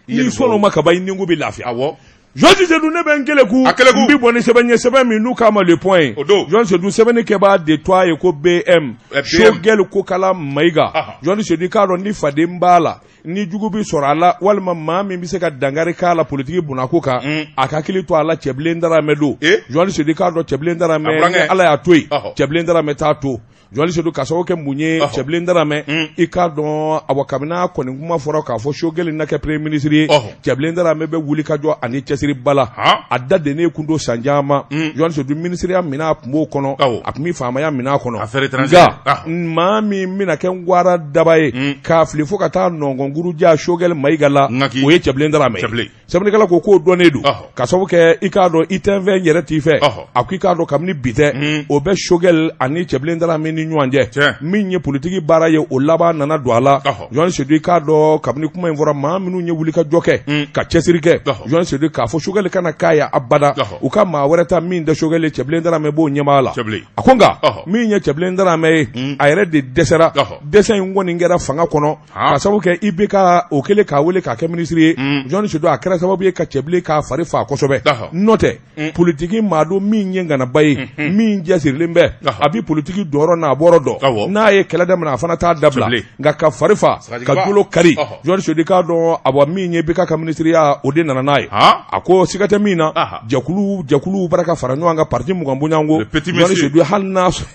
I ye N'i nin fɔ sɔnn'o o. ma ka ban, i niko bɛ lafiya. Awɔ. Joël Seydou, ne bɛ n keleku. A keleku. N bɛ bɔ ni sɛbɛn ye, sɛbɛn min n'u k'a ma Le Point. O don. Joël Seydou, sɛbɛnni kɛbaa de tɔgɔ ye ko BM. BM. Choguel Kokala Mayiga. Aha. Joël Seydou, i k'a dɔn ni faden b'a la, ni jugu bɛ sɔrɔ a la, walima maa min bɛ se ka dankari k'a la politiki bunako kan, a ka hakili to a la, Cɛbilen Daramɛ don. Eh? Joël Seydou, i k'a dɔn Cɛbilen Daramɛ, A burankɛ. ni Ala y'a to yen, Cɛbilen Daramɛ t'a to. Joël Seydou, ka sababu kɛ mun ye? Cɛbilen Daramɛ, i k'a dɔn awa, kabini a kɔni kuma fɔra k'a fɔ Choguel na kɛ premier ministre ye, Cɛbilen Daramɛ bɛ wuli ka jɔ ani cɛsiri ba la. A da dennen kun don san caman. Joël Seydou, ministeriya minɛn a tun b'o kɔnɔ, a tun bɛ faamaya minɛn kɔnɔ. Affaires étrangères. Nka maa min bɛna kɛ nwara daba ye k'a fili fo ka taa nɔngɔnkuru ja Choguel Mayiga la, Ŋaki. o ye Cɛbilen Daramɛ ye. Cɛbilen. Sɛbɛnnikɛla ko k'o dɔnnen don, ka sababu kɛ i k'a dɔn i tɛ n fɛ, n yɛrɛ t'i fɛ. A ko i k'a dɔn kabini bi tɛ, o bɛ Choguel ani Cɛbilen Daramɛ ni ɲɔgɔn cɛ. Min ye politiki baara ye, o laban nana don a la. Joël Seydou, i k'a dɔn kabini kuma in fɔra, maa minnu ye wuli ka jɔ kɛ ka cɛsiri kɛ, Joël Seydou, k'a fɔ Choguel kana k'a ye abada, u ka maa wɛrɛ ta min tɛ Choguel ye, Cɛbilen Daramɛ b'o ɲɛmaa la. Cɛbilen. A ko nka min ye Cɛbilen Daramɛ ye, a yɛrɛ de dɛsɛra. Dɛsɛ in kɔni kɛra fanga kɔnɔ, ka sababu kɛ IBK o kɛlen k'a wele k'a kɛ minisiri ye. Joël Seydou, a kɛra sababu ye ka Cɛbilen k'a fari faa kosɛbɛ. N'o tɛ, politiki maa don min ye ŋanaba ye, min cɛsirilen bɛ, a bɛ politiki dɔyɔrɔ n'a bɔrɔ dɔn. N'a ye kɛlɛ daminɛ, a fana t'a dabila. Cɛbilen. Nka ka fari fa, Sagajigi ka golo kari, Ɔhɔ. Joël Seydou, k'a dɔn awa, min ye IBK ka minisiriya, o de nana n'a ye. A ko siga tɛ min na, jɛkulu jɛkuluw bara ka fara ɲɔgɔn kan, parti 20 bɔɲɔgɔnko. Le petit Joël monsieur. Seydou, hali n'a sɔrɔ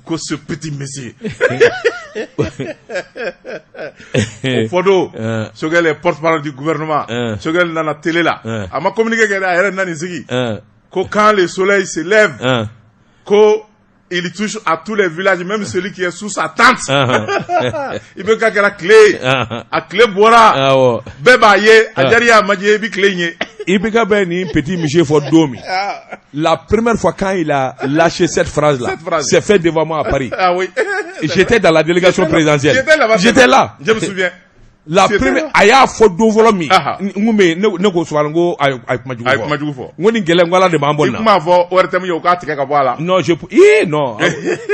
Ko ce petit monsieur. O fɔ don, Choguel est porte-parole du gouvernement. Choguel nana télé la. A ma communiqué kɛ dɛ, a yɛrɛ nana sigi. Ko quand le soleil se lève, ko il touche à tous les villages, même celui qui est sous sa tente. I bɛ ka kɛra tile ye. A tile bɔra, Awɔ. bɛɛ b'a ye, a diyara i ye, a ma diya i ye, i bɛ tile in ye. IBK bɛ nin petit monsieur fɔ don min, la première fois quand il a lâché cette phrase là, Cette phrase. c'est fait devant moi à Paris. Ah oui. J'étais dans la délégation présidentielle. J'étais là-bas. J'étais là. Je me souviens. La J'étais première là. A y'a fɔ don fɔlɔ min, n kun bɛ yen, ne ko Soumaré, n ko a ye kuma jugu A ye fɔ. kuma jugu fɔ. N ko nin gɛlɛn, n ko Ala de b'an bɔ I nin na. kuma fɔ ORTM ye, o k'a tigɛ ka bɔ a la. Non, je ii non,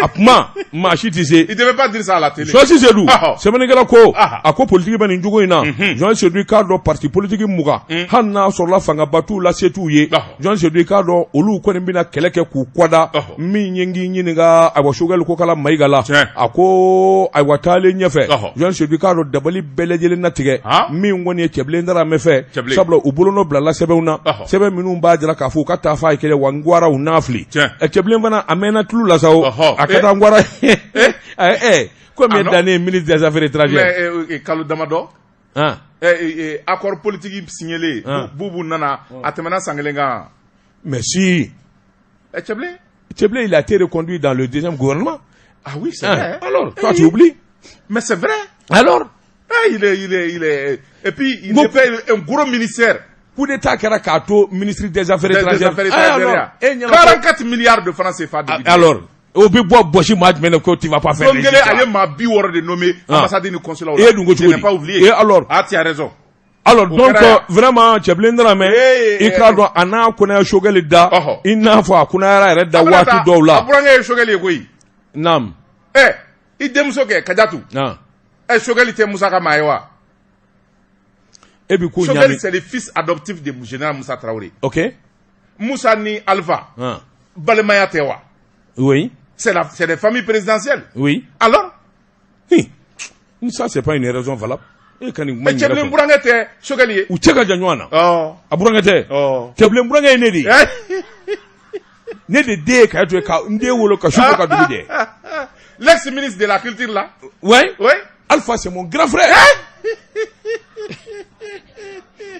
a kuma maa si tɛ se. Il devait pas dire ça à la télé. Journaliste Seydou, sɛbɛnnikɛla ko, a ko politique bɛ nin cogo in na. Journaliste Seydou, i k'a dɔn parti politique 20, hali n'a sɔrɔla fangaba t'u la, se t'u ye. Journaliste Seydou, i k'a dɔn olu kɔni bɛna kɛlɛ kɛ k'u kɔda. Min ye n k'i ɲininka, ayiwa, Choguel Kokala Mayiga la, a ko ayiwa, taalen ɲɛfɛ, Journaliste Seydou, i k'a dɔn dabali bɛɛ lajɛlen natigɛ min kɔni ye Cɛbilen Daramɛ fɛ, sabula u bolonɔ bilala sɛbɛnw na, sɛbɛn minnu b'a jira k'a fɔ u ka taa f'a ye kɛlɛ wa n gwara u n'a fili. Cɛbilen fana a mɛnna tulu la sa o, a ka taa n gwara komi Ah, non. dannen ministre des Affaires étrangères. Mais kalo damadɔ accord politique signé Boubou nana, a tɛmɛna san kelen kan. Mais si. Cɛbilen. Cɛbilen, il a été reconduit dans le deuxième gouvernement. Ah oui, c'est vrai. Alors toi, tu oublies. Mais c'est vrai. Alors. Ah, il est et puis il fait un gros ministère. Coup d'état kɛra k'a to ministre des Affaires Des étrangères. Affaires Ah, alors, étrangères. e ɲɛna ko- 44 milliards de francs CFA de budget. Alors o bɛ bɔ bɔsi maa jumɛn na ko tu vas pas faire Don les kelen, résultats? a ye maa 60 de nommé ambassade ni consulat E dun ko la. cogo Je n'ai di? pas oublié. Et alors? Ah, tu as raison. Alors O donc kɛra yan. vraiment, Cɛbilen Daramɛ, i k'a dɔn a n'a kɔnɔya Choguel da, i n'a fɔ a kunnayara yɛrɛ da A bɛna waati taa- dɔw la. A burankɛ ye Choguel ye koyi. Naam. I denmuso kɛ Kajatu. Choguel tɛ Musa ka maa ye wa? E bi ko Choguel, ɲaami. c'est le fils adoptif de général Moussa Traoré. Moussa ni Alpha, balimaya tɛ wa? Oui. C'est des familles présidentielles. Oui. Alors? Hi. Ça, c'est pas une raison valable. E ka nin kuma in yɛrɛ Cɛbilen kɔnɔ. burankɛ tɛ Choguel ye. U cɛ ka jan ɲɔgɔn na. A burankɛ tɛ. Cɛbilen burankɛ ye ne de ye. Ne de den ye Kayatu ye, ka n den wolo ka su ko ka dugu jɛ. L'ex-ministre de la Culture là. Ouais. Oui. Alpha, c'est mon grand frère.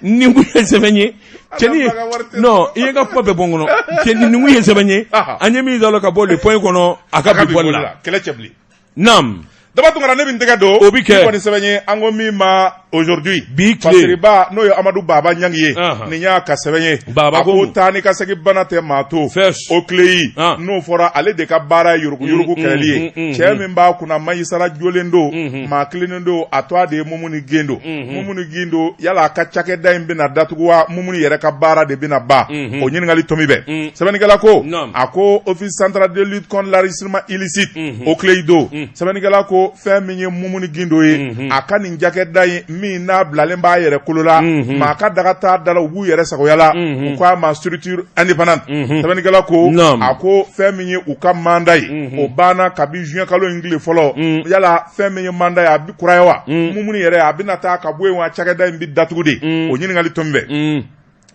Nin kun ye sɛbɛn ye. Cɛnin ye Ala wari tɛ. Non, i ye n ka kuma bɛɛ bɔ n kɔnɔ. Cɛnin, nin kun ye sɛbɛn ye. An ye min da ka bɔ le point kɔnɔ, a ka bi bɔli la. Kɛlɛ cɛbilen. Naam. Daba Tunkara, ne bɛ n tɛgɛ don. O bi kɛ. Ni kɔni sɛbɛn ye, an ko min ma Aujourd'hui. Bi tile. Fasiriba, n'o ye Amadu Baba Ɲangi ye. Nin y'a ka sɛbɛn ye. Baba A ko ko mun? taa ni ka segin bana tɛ maa to. Fɛs. OCLEI. N'o fɔra, ale de ka baara ye yurugu yurugu kɛlɛli ye. Cɛ min b'a kunna, magistrat jolen don. Maa kilennen don, a tɔgɔ de ye Mumuni Gindo. Mumuni Gindo, yala a ka cakɛda in bɛna datugu wa? Mumuni yɛrɛ ka baara de bɛna ban? O ɲininkali tomi bɛ. Sɛbɛnnikɛla ko, a ko Office central de lutte contre l'enrichissement illicite, OCLEI don. Sɛbɛnnikɛla ko fɛn min ye Mumuni Gindo ye, a ka nin cakɛda in min n'a bilalen b'a yɛrɛ kolo la, maa ka daga t'a da la, u b'u yɛrɛ sagoya la, u k'a ma structure indépendante. Sɛbɛnnikɛla ko, a ko fɛn min ye u ka mandat ye, o banna kabi juin kalo in tile fɔlɔ. Yala fɛn min ye mandat ye, a bɛ kuraya wa? Mumuni yɛrɛ, a bɛna taa ka bɔ yen wa? Cakɛda in bɛ datugu de? O ɲininkali tomi bɛ.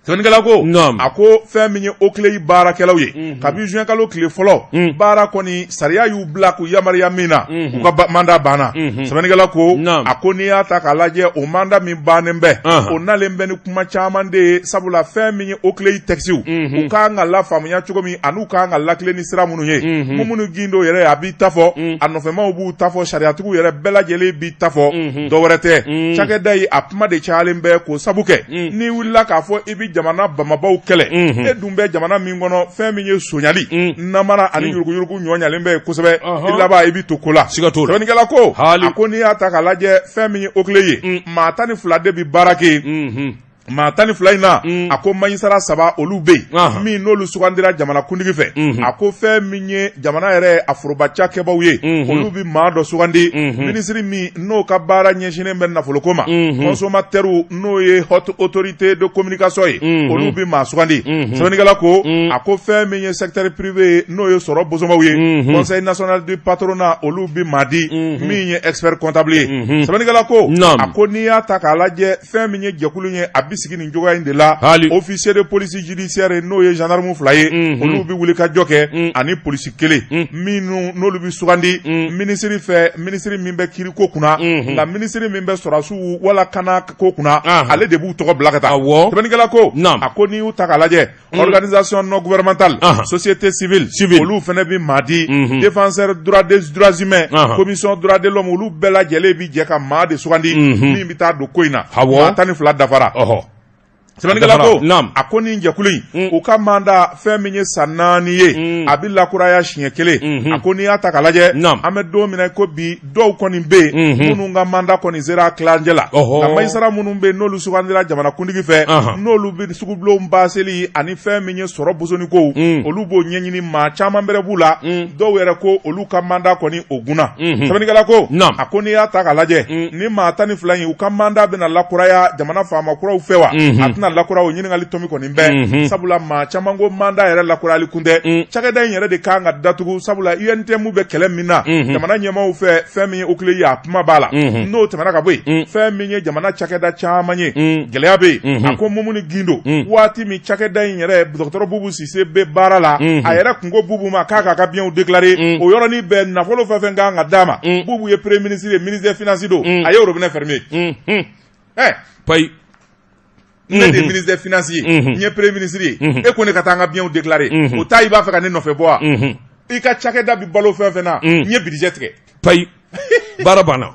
Sɛbɛnnikɛla ko, a ko fɛn min ye OCLEI baarakɛlaw ye, kabi juin kalo tile fɔlɔ, baara kɔni sariya y'u bila k'u yamaruya min na, u ka mandat banna. Sɛbɛnnikɛla ko, a ko n'i y'a ta k'a lajɛ, o mandat min bannen bɛ, o nalen bɛ ni kuma caman de ye, sabula fɛn min ye OCLEI textes, u kan ka lafaamuya cogo min ani u kan ka lakilen ni sira minnu ye, Mumuni Gindo yɛrɛ a b'i ta fɔ, a nɔfɛmaw b'u ta fɔ, sariyatigiw yɛrɛ bɛɛ lajɛlen b'i ta fɔ. Dɔwɛrɛ tɛ, cakɛda in a kuma de cayalen bɛ, k'o sabu kɛ n'i wulila k'a fɔ i bɛ jamana bamabaw kɛlɛ, e dun bɛ jamana min kɔnɔ, fɛn min ye sonyali, namara ani yuruguyurugu ɲɔ ɲalen bɛ yen kosɛbɛ, i laban i bɛ to ko la. Siga t'o la. Sɛbɛnnikɛla ko, Hali. a ko n'i y'a ta k'a lajɛ, fɛn min ye OCLEI ye, maa 12 de bɛ baara kɛ yen. Maa 12 in na, a ko magistrat saba olu bɛ yen min n'olu sugandira jamana kuntigi fɛ. A ko fɛn min ye jamana yɛrɛ a foroba cakɛbaw ye, olu bɛ maa dɔ sugandi. Minisiri min n'o ka baara ɲɛsinnen bɛ nafoloko ma, consommateur, n'o ye Haute Autorité de communication ye, olu bɛ maa sugandi. Sɛbɛnnikɛla ko, a ko fɛn min ye secteur privé ye, n'o ye sɔrɔ bosonbaw ye, Conseil national du patronat, olu bɛ maa di min ye expert comptable ye. Sɛbɛnnikɛla ko, a ko n'i y'a ta k'a lajɛ, fɛn min ye jɛkulu ye, a bɛ sigi nin cogoya in de la. Hali. Officier de police judiciaire, n'o ye gendarme fila ye, olu bɛ wuli ka jɔ kɛ, ani polisi kelen minnu n'olu bɛ sugandi minisiri fɛ, minisiri min bɛ kiiriko kunna. Nka minisiri min bɛ sɔrɔdasiw wala kana ko kunna, ale de b'u tɔgɔ bila ka taa. Sɛbɛnnikɛla ko, a ko n'i y'u ta k'a lajɛ, organisation non gouvernementale, société civile, Civile. olu fana bɛ maa di. Défenseur droit des droits humains, commission droit de l'homme, olu bɛɛ lajɛlen bi jɛ ka maa de sugandi min bɛ taa don ko in na. Maa 12 dafara. Sɛbɛnnikɛla ko Naam. a ko nin jɛkulu in u ka mandat fɛn min ye san 4 ye a bɛ lakuraya siɲɛ kelen. A ko n'i y'a ta k'a lajɛ, Naam. an bɛ don min na ko bi, dɔw kɔni bɛ yen minnu ka mandat kɔni sera a tilancɛ la. Nka magistrat minnu bɛ yen n'olu sugandira jamanakuntigi fɛ, n'olu bɛ sugubulon baseli ani fɛn min ye sɔrɔ bosonikow, olu b'o ɲɛɲini, maa caman bɛrɛ b'u la. Dɔw yɛrɛ ko olu ka mandat kɔni o gunna. Sɛbɛnnikɛla ko a ko n'i y'a ta k'a lajɛ, ni maa 12 in, u ka mandat bɛna lakuraya jamana faama kuraw fɛ wa, a tɛna lakura, o ɲininkali tɔmi kɔni bɛɛ, sabula maa caman ko mandat yɛrɛ lakurayali kun tɛ, cakɛda in yɛrɛ de kan ka datugu, sabula UNTM bɛ kɛlɛ min na jamana ɲɛmaaw fɛ, fɛn min ye OCLEI ye, a kuma b'a la. N'o tɛmɛna ka bɔ yen, fɛn min ye jamana cakɛda caman ye, gɛlɛya bɛ yen. A ko Mumuni Gindo, waati min cakɛda in yɛrɛ dɔgɔtɔrɔ Bubu Sise bɛ baara la, a yɛrɛ kun ko Bubu ma k'a k'a ka biens déclarer. O yɔrɔnin bɛɛ, nafolo fɛn fɛn kan ka d'a ma, Bubu ye premier ministre ye, ministre des finances don, a ye robinet fermé. Ɛ Payi. Ne de ye ministre des finances ye, n ye premier ministre ye, e ko ne ka taa n ka biens déclarer, o ta i b'a fɛ ka ne nɔfɛ bɔ wa? I ka cakɛda bɛ balo fɛn fɛn na, n ye budget tigɛ. Payi, baara banna.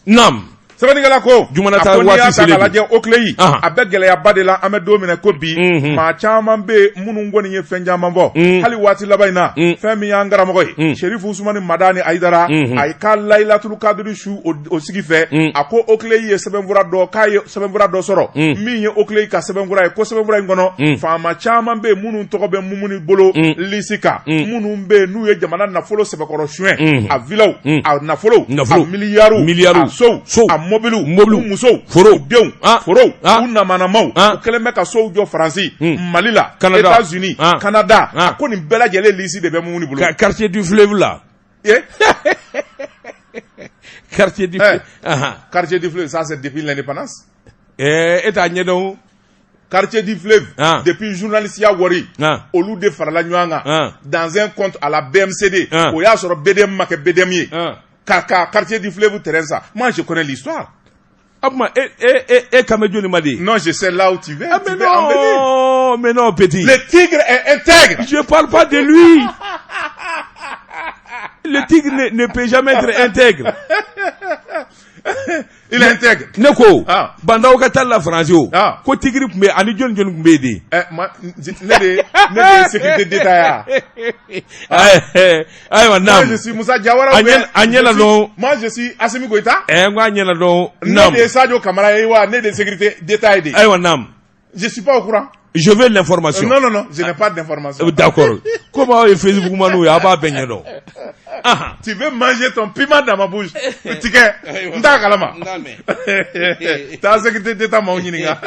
Naam. Sɛbɛnnikɛla ko Jumana a ta ko n'i y'a waati ta k'a selen lajɛ, OCLEI Ahan. a bɛ gɛlɛyaba de la an bɛ don min na ko bi. Maa caman bɛ yen minnu kɔni ye fɛn caman fɔ, hali waati laban in na, fɛn min y'an karamɔgɔ ye, Serifu Usumani Madani Ayidara, a ye ka Layilatulu Kadiri su o sigi fɛ, a ko OCLEI ye sɛbɛnfura dɔ, k'a ye sɛbɛnfura dɔ sɔrɔ min ye OCLEI ka sɛbɛnfura ye, ko sɛbɛnfura in kɔnɔ, faama caman bɛ yen minnu tɔgɔ bɛ Mumuni bolo lisi kan, minnu bɛ yen n'u ye jamana nafolo sɛbɛkɔrɔ suɲɛ, a villaw, a nafolo, Nafolo. a miliyariw, Miliyariw. a sow, Sow. a mobiliw, Mobiliw. u musow, Forow. u denw, forow, u namanamaw, u kɛlen bɛ ka sow jɔ Faransi, Mali la, Canada. États-Unis, Canada. A ko nin bɛɛ lajɛlen lisi de bɛ Mumuni bolo. Quartier du fleuve la. Eh? Quartier du Eh. fleuve. Ahan. Quartier du fleuve, ça c'est depuis l'indépendance. Eh, e t'a ɲɛdɔn. Quartier du fleuve, depuis journaliste ya wari, olu de farala ɲɔgɔn kan dans un compte à la BMCD. O y'a sɔrɔ BDM ma kɛ BDM ye. Ka quartier du fleuve terrain ça. Moi je connais l'histoire. O tuma e e e e kan bɛ jɔni ma de? Non, je sais là où tu veux. Ah, Tu mais veux en venir. non, mais non, petit. Le tigre est intègre. Je parle pas de lui. Le tigre ne peut jamais être intègre. Il est intègre. Ne ko, Ah. Bah N'Daw ka taa la France o. Ah. Ko tigre tun bɛ yen, ani jɔni jɔni tun bɛ yen de? Eh, moi, ne de ye sécurité d'État ya. Ayiwa, Moi, naam. je suis Moussa Diawara. A ou bien a ɲɛ la dɔn. Moi, je suis Assimi Goïta. N ko a ɲɛna dɔn. Ne Naam. de ye Sadio Kamara ye wa, ne de ye sécurité d'État ye de. Ayiwa, naam. Je suis pas au courant. Je veux l'information. Non, non, non, je n'ai pas d'information. D'accord. Comme aw ye Facebook maniw ye, a b'a bɛɛ ɲɛdɔn. Ahan. Tu veux manger ton piment dans ma bouche. Tigɛ, n t'a kalama. Taa sécurité d'État maaw ɲininka.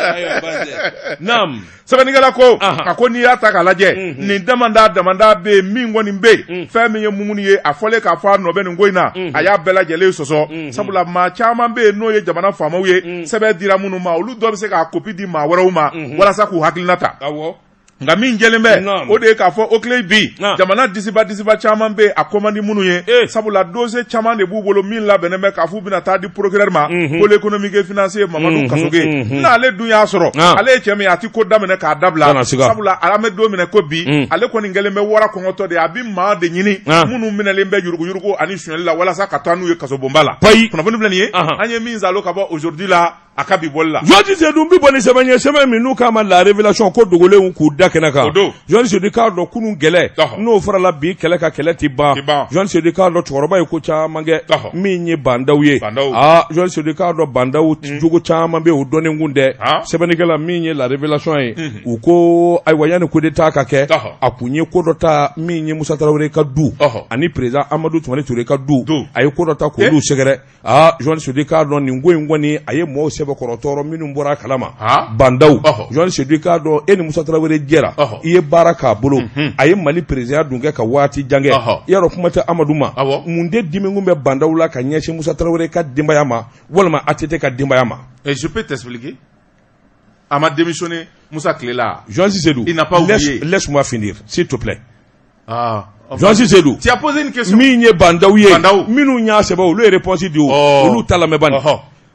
Naam. Sɛbɛnnikɛla ko a ko n'i y'a ta k'a lajɛ, nin damanda damanda bɛ yen min kɔni bɛ yen, fɛn min ye Mumuni ye, a fɔlen k'a fɔ a nɔ bɛ nin ko in na, a y'a bɛɛ lajɛlen sɔsɔ, sabula maa caman bɛ yen n'o ye jamana faamaw ye, sɛbɛn dira minnu ma, olu dɔ bɛ se k'a kopi di maa wɛrɛw ma walasa k'u hakilina ta. Nka min jɛlen bɛ, o de ye k'a fɔ OCLEI bi, jamana disiba disiba caman bɛ yen, a ko man di minnu ye, sabula dossier caman de b'u bolo min labɛnnen bɛ k'a f'u bɛna taa di procureur ma, pôle économique et financier, Mamadu Kasoge. N'ale dun y'a sɔrɔ ale ye cɛ min ye, a ti ko daminɛ k'a dabila, Kana siga. sabula an bɛ don min na ko bi, ale kɔni kɛlen bɛ wara kɔngɔtɔ de ye, a bɛ maa de ɲini minnu minɛlen bɛ yuruguyurugu ani sonyɛli la walasa ka taa n'u ye kasobonba la. Payi. Kunnafoni filɛ nin ye, an ye min zalo ka bɔ aujourd'hui la, a ka bi bɔli la. Journaliste Seydou, n bɛ bɔ ni sɛbɛn ye, sɛbɛn min n'u k'a ma La Révélation, ko dogolenw k'u da kɛnɛ kan. O don. Journaliste Seydou k'a dɔn kunun kɛlɛ, n'o farala bi kɛlɛ kan, kɛlɛ ti ban. Ti ban. Journaliste Seydou k'a dɔn cɛkɔrɔba ye ko caman kɛ min ye Bah N'Daw ye. Bah N'Daw. Aa, journaliste Seydou k'a dɔn Bah N'Daw jogo caman bɛ yen, o dɔnnen kun tɛ. Sɛbɛnnikɛla min ye La Révélation ye, u ko ayiwa, yanni coup d'état ka kɛ, a kun ye ko dɔ ta min ye Musa Tarawele ka du ani président Amadu Tumani Ture ka du, a ye ko dɔ ta k'olu sɛgɛrɛ. Aa, journaliste Seydou k'a dɔn nin ko in kɔni, a ye mɔgɔw sɛbɛkɔrɔ tɔɔrɔ minnu bɔra a kalama. Bah N'Daw, journaliste Seydou k'a dɔn e ni Musa Tarawele jɛra, i ye baara k'a bolo, a ye Mali président dun kɛ ka waati jan kɛ. I y'a dɔn kuma tɛ Amadu ma. Mun de dimi kun bɛ Bah N'Daw la ka ɲɛsin Musa Tarawele ka denbaya ma walima ATT ka denbaya ma? Et je peux t'expliquer. A ma démissionné Moussa Cléla. Journaliste Seydou, Il n'a pas oublié. Laisse-moi finir, s'il te plaît. Ah. Journaliste Seydou, Tu as posé une question. min ye Bah N'Daw ye, Bah N'Daw. minnu y'a sɛbɛn, olu ye réponse di o, olu ta lamɛn bani.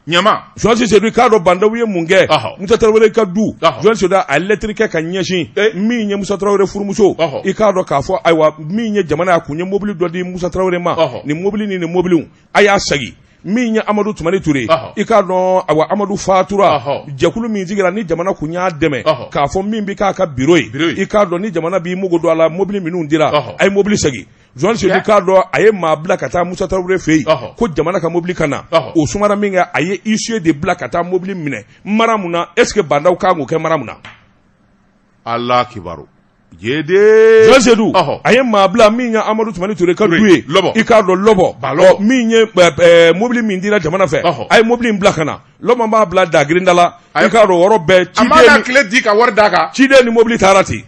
Ɲama. Journaliste Seydou k'a dɔn Bah N'Daw ye mun kɛ Musa Tarawele ka du. Journaliste Seydou, a ye lettre kɛ ka ɲɛsin min ye Musa Tarawele furumuso. I k'a dɔn k'a fɔ ayiwa, min ye jamana, a kun ye mobili dɔ di Musa Tarawele ma, nin mobili ni nin mobiliw, a y'a segin. Min ye Amadu Tumani Ture, i k'a dɔn, awa, Amadu fatura, jɛkulu min sigira ni jamana kun y'a dɛmɛ k'a fɔ min bɛ k'a ka bureau ye, i k'a dɔn ni jamana b'i mago don a la, mobili minnu dira, a ye mobili segin. Journaliste Seydou, i k'a dɔn, a ye maa bila ka taa Musa Tarawele fɛ yen ko jamana ka mobili ka na. O sumara min kɛ, a ye huissier de bila ka taa mobili minɛ mara mun na? Est ce que Bah N'Daw kan k'o kɛ mara mun na? Ala kibaru jede. Journaliste Seydou, a ye maa bila min ye Amadu Tumani Ture ka du ye, i k'a dɔn, Lɔbɔ, min ye mobili min dira jamana fɛ, a ye mobili in bila ka na. Lɔbɔ b'a bila dagirinda la, i k'a dɔn, yɔrɔ bɛɛ. A m'a clé di ka wari d'a kan. Ciden ni mobili taara ten.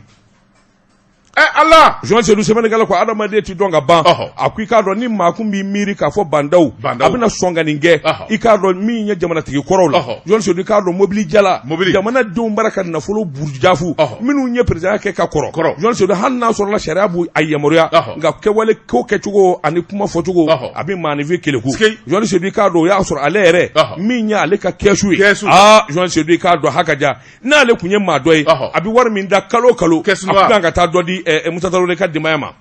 Ɛ Ala! Journaliste Seydou, sɛbɛnnikɛla ko adamaden ti dɔn ka ban. A ko i k'a dɔn ni maa kun b'i miiri k'a fɔ Bah N'Daw a bɛna sɔn ka nin kɛ, i k'a dɔn min ye jamanatigi kɔrɔw la. Journaliste Seydou, i k'a dɔn, mobili jala, jamanadenw bara ka nafolo burujafu, minnu ye président kɛ ka kɔrɔ. Journaliste Seydou, hali n'a sɔrɔla sariya b'u a yamaruya, nka kɛwale ko kɛcogo ani kuma fɔcogo, a bɛ maaninfin keleku. Journaliste Seydou, i k'a dɔn, o y'a sɔrɔ ale yɛrɛ min ye ale ka kɛsu ye. Aa, Journaliste Seydou, i k'a dɔn, haka ja n'ale tun ye maa dɔ ye, a bɛ wari min da kalo o kalo, a tun kan ka taa dɔ di Musa Tarawele ka denbaya ma.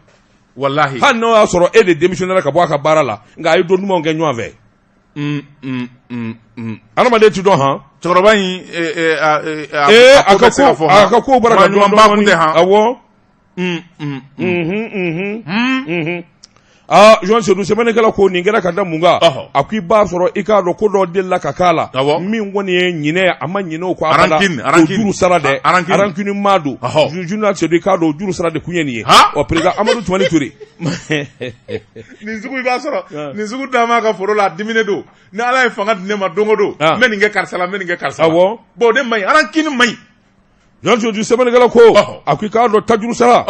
Walahi. Hali n'o y'a sɔrɔ e de démissionnaire ka bɔ a ka baara la, nka a ye don dumanw kɛ ɲɔgɔn fɛ. Adamaden ti dɔn han. Cɛkɔrɔba in, a ka ko bɔra ka ɲumanba kun tɛ han. Awɔ. Aa, Journaliste Seydou, sɛbɛnnikɛla ko nin kɛra ka da mun kan? A ko i b'a sɔrɔ, i k'a dɔn, ko dɔ delila ka k'a la min kɔni ye ɲinɛ, a ma ɲinɛ o kɔ abada, o juru sara dɛ, rancune maa don. Journaliste Seydou, i k'a dɔn, o juru sara de kun ye nin ye. Ɔ, président Amadu Tumani Ture. Nin sugu, i b'a sɔrɔ nin sugu d'a ma ka foro la, a diminen don. Ni Ala ye fanga di ne ma don o don, n bɛ nin kɛ karisa la, n bɛ nin kɛ karisa la. Bon, o de man ɲi, rancune man ɲi. Journaliste Seydou, sɛbɛnnikɛla ko a ko i k'a dɔn, tajuru sara,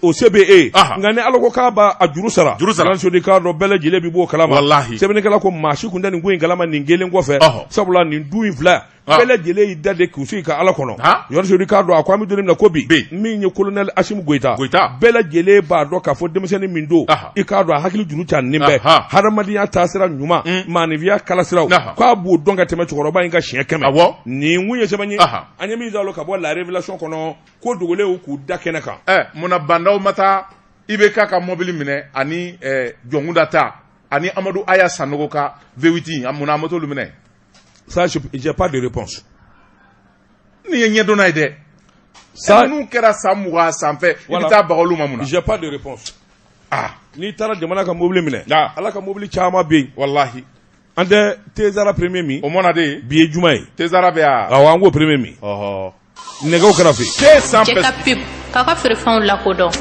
o se bɛ e ye, nka ni Ala ko k'a b'a a juru sara, juru sara. Journaliste Seydou, i k'a dɔn, bɛɛ lajɛlen bɛ b'o kalama. Walahi. Sɛbɛnnikɛla ko maa si kun tɛ nin ko in kalama nin kelen kɔfɛ, sabula nin du in fila bɛɛ lajɛlen y'i da de k'u sigi ka Ala kɔnɔ. Journaliste Seydou, i k'a dɔn, a ko an bɛ don min na ko bi, min ye colonel Assimi Goïta, bɛɛ lajɛlen b'a dɔn k'a fɔ denmisɛnnin min don, i k'a dɔn, a hakili juru cannen bɛ hadamadenya taasira ɲuman, maaninfinya kalasiraw, k'a b'o dɔn ka tɛmɛ cɛkɔrɔba in ka siɲɛ 100. Nin kun ye sɛbɛn ye an ye min ka bɔ La Révélation kɔnɔ, ko dogolenw k'u da kɛnɛ kan. Ɛ, munna Bah N'Daw ma taa IBK ka mobili minɛ ani Jɔnkunda ta ani Amadu Aya Sanogo ka V8, munna a ma t'olu minɛ? Ça, j'ai pas de réponse. Nin ye ɲɛdɔnna ye dɛ. Ça, ninnu kɛra san 20 sanfɛ, i bɛ taa baga olu ma mun na? J'ai pas de réponse. Ah. N'i taara jamana ka mobili minɛ, Ala ka mobili caman bɛ yen. Walahi. An tɛ Tezara premier min. O mɔna de. Bi ye juma ye. Tezara bɛ yan. Awɔ, an k'o premier min. Nɛgɛw kɛrɛfɛ. Te san. Cɛ ka pub k'aw ka feerefɛnw lakodɔn.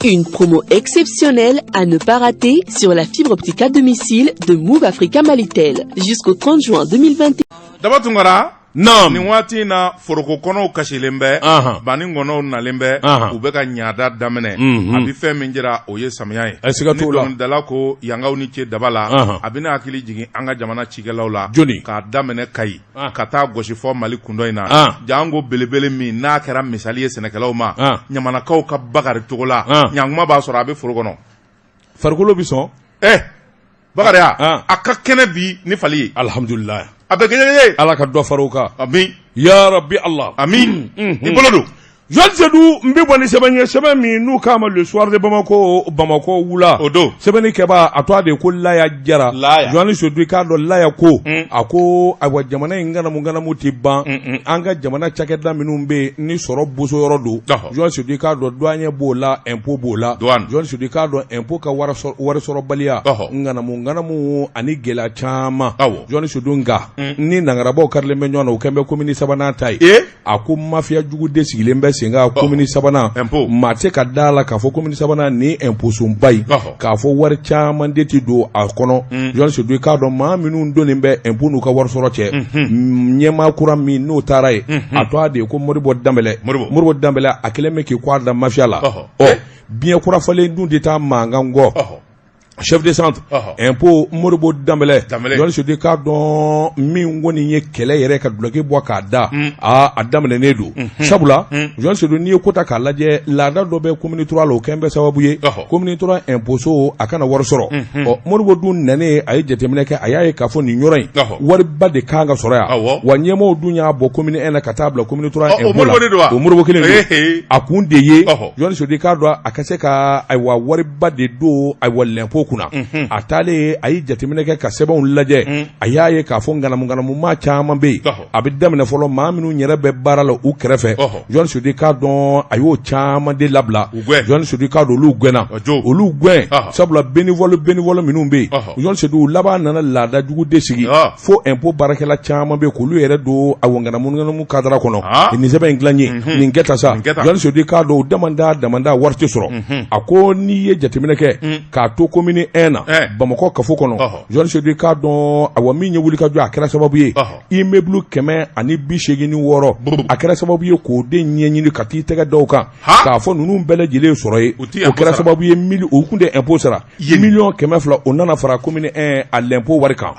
Une promo exceptionnelle à ne pas rater sur la fibre optique à domicile de Move Africa Malitel jusqu'au 30 juin 2021. Daba Tunkara. Naam. Nin waati in na, foroko kɔnɔw kasilen bɛ, bani kɔnɔw nalen bɛ, u bɛ ka ɲada daminɛ. A bɛ fɛn min jira, o ye samiya ye. A siga t'o la. Ni dɔnkilidala ko yankaw ni ce daba la, a bɛna hakili jigin an ka jamana cikɛlaw la. Joni? K'a daminɛ Kayi ka taa gosi fɔ Mali kundɔ in na. Janko belebele min n'a kɛra misali ye sɛnɛkɛlaw ma, ɲamanakaw ka Bakari Togola, ɲankuma b'a sɔrɔ a bɛ foro kɔnɔ. Farikolo bɛ sɔn. Ɛ Bakari, a ka kɛnɛ bi ni fali ye. Alihamudulila. A bɛ kɛ. Ala ka dɔ fara o kan. Amin. Ya Rabbi Allah. Amin. I bolo don. Journaliste Seydou, n bɛ bɔ ni sɛbɛn ye, sɛbɛn min n'u k'a ma Le Soir de Bamako, Bamakɔ wula. O don. Sɛbɛnni kɛbaa, a tɔgɔ de ye ko Laya Jara. Laya. Journaliste Seydou, i k'a dɔn, Laya ko a ko ayiwa, jamana in ŋanamu ŋanamu tɛ ban. An ka jamana cakɛda minnu bɛ yen ni sɔrɔ boso yɔrɔ don. Journaliste Seydou, i k'a dɔn, douanier b'o la, impôt b'o la. Douane. Journaliste Seydou, i k'a dɔn, impôt ka wari sɔrɔbaliya, ŋanamu ŋanamu ani gɛlɛya caman. Journaliste Seydou, nka ni nangarabaw karilen bɛ ɲɔgɔn na, o kɛlen bɛ commune sabanan ta ye. A ko mafia jugu de sigilen bɛ sen kan commune sabanan. Maa tɛ ka da la k'a fɔ commune sabanan ni impôt sonba in, k'a fɔ wari caman de tɛ don a kɔnɔ. Journaliste Seydou, i k'a dɔn, maa minnu donnen bɛ impôt n'u ka wari sɔrɔ cɛ, ɲɛmaa kura min n'o taara yen, a tɔgɔ de ye ko Modibo Danbɛlɛ. Modibo Danbɛlɛ, a kɛlen bɛ k'i kɔ a da mafia la. Ɔ, biɲɛ kura falen dun tɛ taa mankan kɔ. Chef de centre impôt Modibo Danbɛlɛ, Journaliste Seydou, k'a dɔn, min kɔni ye kɛlɛ yɛrɛ ka dulɔki bɔ k'a da, a daminɛnen don. Sabula Journaliste Seydou, n'i ye ko ta k'a lajɛ, laada dɔ bɛ commune 3 la, o kɛlen bɛ sababu ye commune 3 impôt so a kana wari sɔrɔ. Ɔ, Modibo dun nanen, a ye jateminɛ kɛ, a y'a ye k'a fɔ nin yɔrɔ in, wariba de kan ka sɔrɔ yan. Wa ɲɛmɔgɔw dun y'a bɔ commune 1 na ka taa bila commune 3 impôt la, o Modibo kelen don. A kun de ye, Journaliste Seydou, k'a dɔn, a ka se ka ayiwa wariba de don ayiwa l'impôt kunna. A taalen, a ye jateminɛ kɛ ka sɛbɛnw lajɛ, a y'a ye k'a fɔ ŋanamuŋanamu caman bɛ yen. A bɛ daminɛ fɔlɔ, maa minnu yɛrɛ bɛ baara la u kɛrɛfɛ, Jɔn Sedu k'a dɔn, a y'o caman de labila. Jɔn Sedu k'a dɔn, olu gɛnna, olu gɛn, sabula bénévole bénévole minnu bɛ yen, Jɔn Sedu laban nana laada jugu de sigi fo impôt baarakɛla caman bɛ k'olu yɛrɛ don a ŋanamuŋanamu cadre kɔnɔ. Nin sɛbɛn in dilan ye, nin kɛ ta sa. Jɔn Sedu k'a dɔn, o damanda damanda wari tɛ sɔrɔ. A ko n'i ye jateminɛ kɛ k'a to commune 1 na, Bamakɔ kafo kɔnɔ, Jɔn Sedu k'a dɔn, awa, min ye wulikajɔ, a kɛra sababu ye immeuble 186, a kɛra sababu ye k'o de ɲɛɲini ka t'i tɛgɛ da o kan k'a fɔ ninnu bɛɛ lajɛlen sɔrɔ ye. O kɛra sababu ye o kun tɛ impôt sara, 200 millions, o nana fara commune 1 a l'impôt wari kan.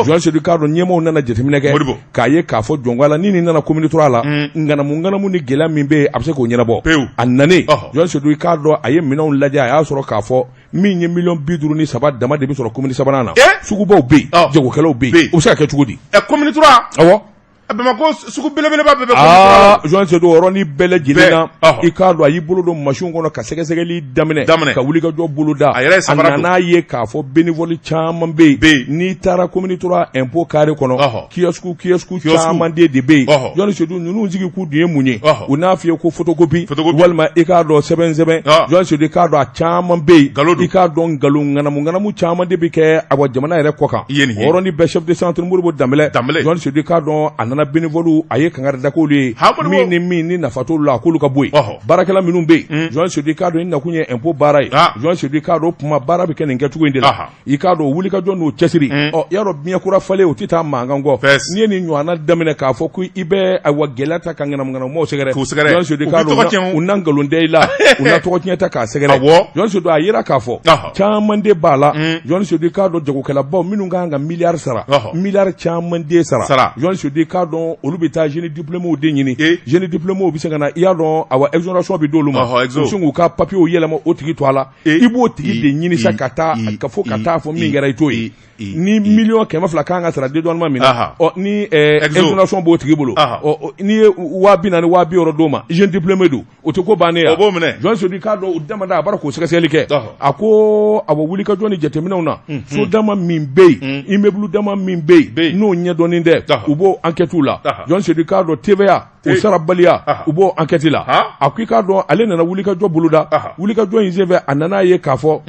Jɔn Sedu k'a dɔn, ɲɛmaaw nana jateminɛ kɛ k'a ye k'a fɔ jɔnko la, ni nin nana commune 3 la, ŋanamu ŋanamu ni gɛlɛya min bɛ yen, a bɛ se k'o ɲɛnabɔ. A nanen, Jɔn Sedu k'a dɔn, a ye minɛnw lajɛ, a y'a sɔrɔ k'a fɔ min ye 53 miliyɔn dama de bɛ sɔrɔ commune sabanan na. Sugubaw bɛ yen, jagokɛlaw bɛ yen, o bɛ se ka kɛ cogo di? Commune 3? Awɔ. Bamakɔ sugu belebeleba bɛɛ bɛ. Aa, Jɔn Sedu, o yɔrɔnin bɛɛ lajɛlen na, i k'a dɔn, a y'i bolo don machine kɔnɔ ka sɛgɛsɛgɛli daminɛ, ka wulikajɔ boloda. A yɛrɛ ye samara don. A nan'a ye k'a fɔ bénévole caman bɛ yen. N'i taara commune 3 impôt carré kɔnɔ, kiosque kiosque caman de bɛ yen. Jɔn Sedu, ninnu sigi k'u dun ye mun ye? U n'a f'i ye ko photocopie, walima i k'a dɔn sɛbɛn sɛbɛn. Jɔn Sedu k'a dɔn, a caman bɛ yen, i k'a dɔn, nkalon ŋanamu ŋanamu caman de bɛ kɛ, awa, jamana yɛrɛ kɔ kan. O yɔrɔnin bɛɛ, chef de centre Modibo Danbɛlɛ, Jɔn Sedu k'a dɔn, a nana bénévole, a ye kangari da k'olu ye, min ni min ni nafa t'olu la, a k'olu ka bɔ yen. Baarakɛla minnu bɛ yen, Jɔn Sedu k'a dɔn, i nakun ye impôt baara ye, Jɔn Sedu k'a dɔn, kuma baara bɛ kɛ nin kɛcogo in de la. I k'a dɔn, wulikajɔ n'o cɛsiri, ɔ, y'a dɔn, biɲɛ kura falen, o tɛ taa mankan kɔ. N'i ye nin ɲɔgɔnna daminɛ k'a fɔ ko i bɛ, ayiwa, gɛlɛya ta ka ŋanamuŋanamumaw sɛgɛrɛ, Jɔn Sedu k'a dɔn, u na nkalon da i la, u na tɔgɔ tiɲɛ ta k'a sɛgɛrɛ. Jɔn Sedu, a yira k'a fɔ caman de b'a la. Jɔn Sedu k'a dɔn, jagokɛlabaw minnu kan ka miliyari sara, miliyari caman de sara, Jɔn Sedu k'a dɔn, olu bɛ taa jeune diplôméw de ɲini. Jeune diplôméw bɛ se ka na, i y'a dɔn, awa, exonération bɛ d'olu ma, u bɛ se k'u ka papiyew yɛlɛma o tigi to a la. I b'o tigi de ɲini sa ka taa ka fɔ ka taa fɔ min kɛra, i t'o ye. Ni 200 millions kan ka sara dédouanement min na, ɔ, ni exonération b'o tigi bolo, ɔ, n'i ye 40 000, 60 000 d'o ma, jeune diplômé don, o tɛ ko bannen ye. O b'o minɛ. Jɔn Sedu k'a dɔn, o damada, a b'a k'o sɛgɛsɛgɛli kɛ. A ko awɔ, wulikajɔ ni jateminɛw na, so dama min bɛ yen, immeuble dama min bɛ yen, n'o ɲɛdɔnnen tɛ, u b'o enquête la. Jɔn Sedu k'a dɔn, TVA o sarabaliya, u b'o enquête la. A ko i k'a dɔn, ale nana wulikajɔ boloda. Wulikajɔ in senfɛ, a nana ye k'a fɔ,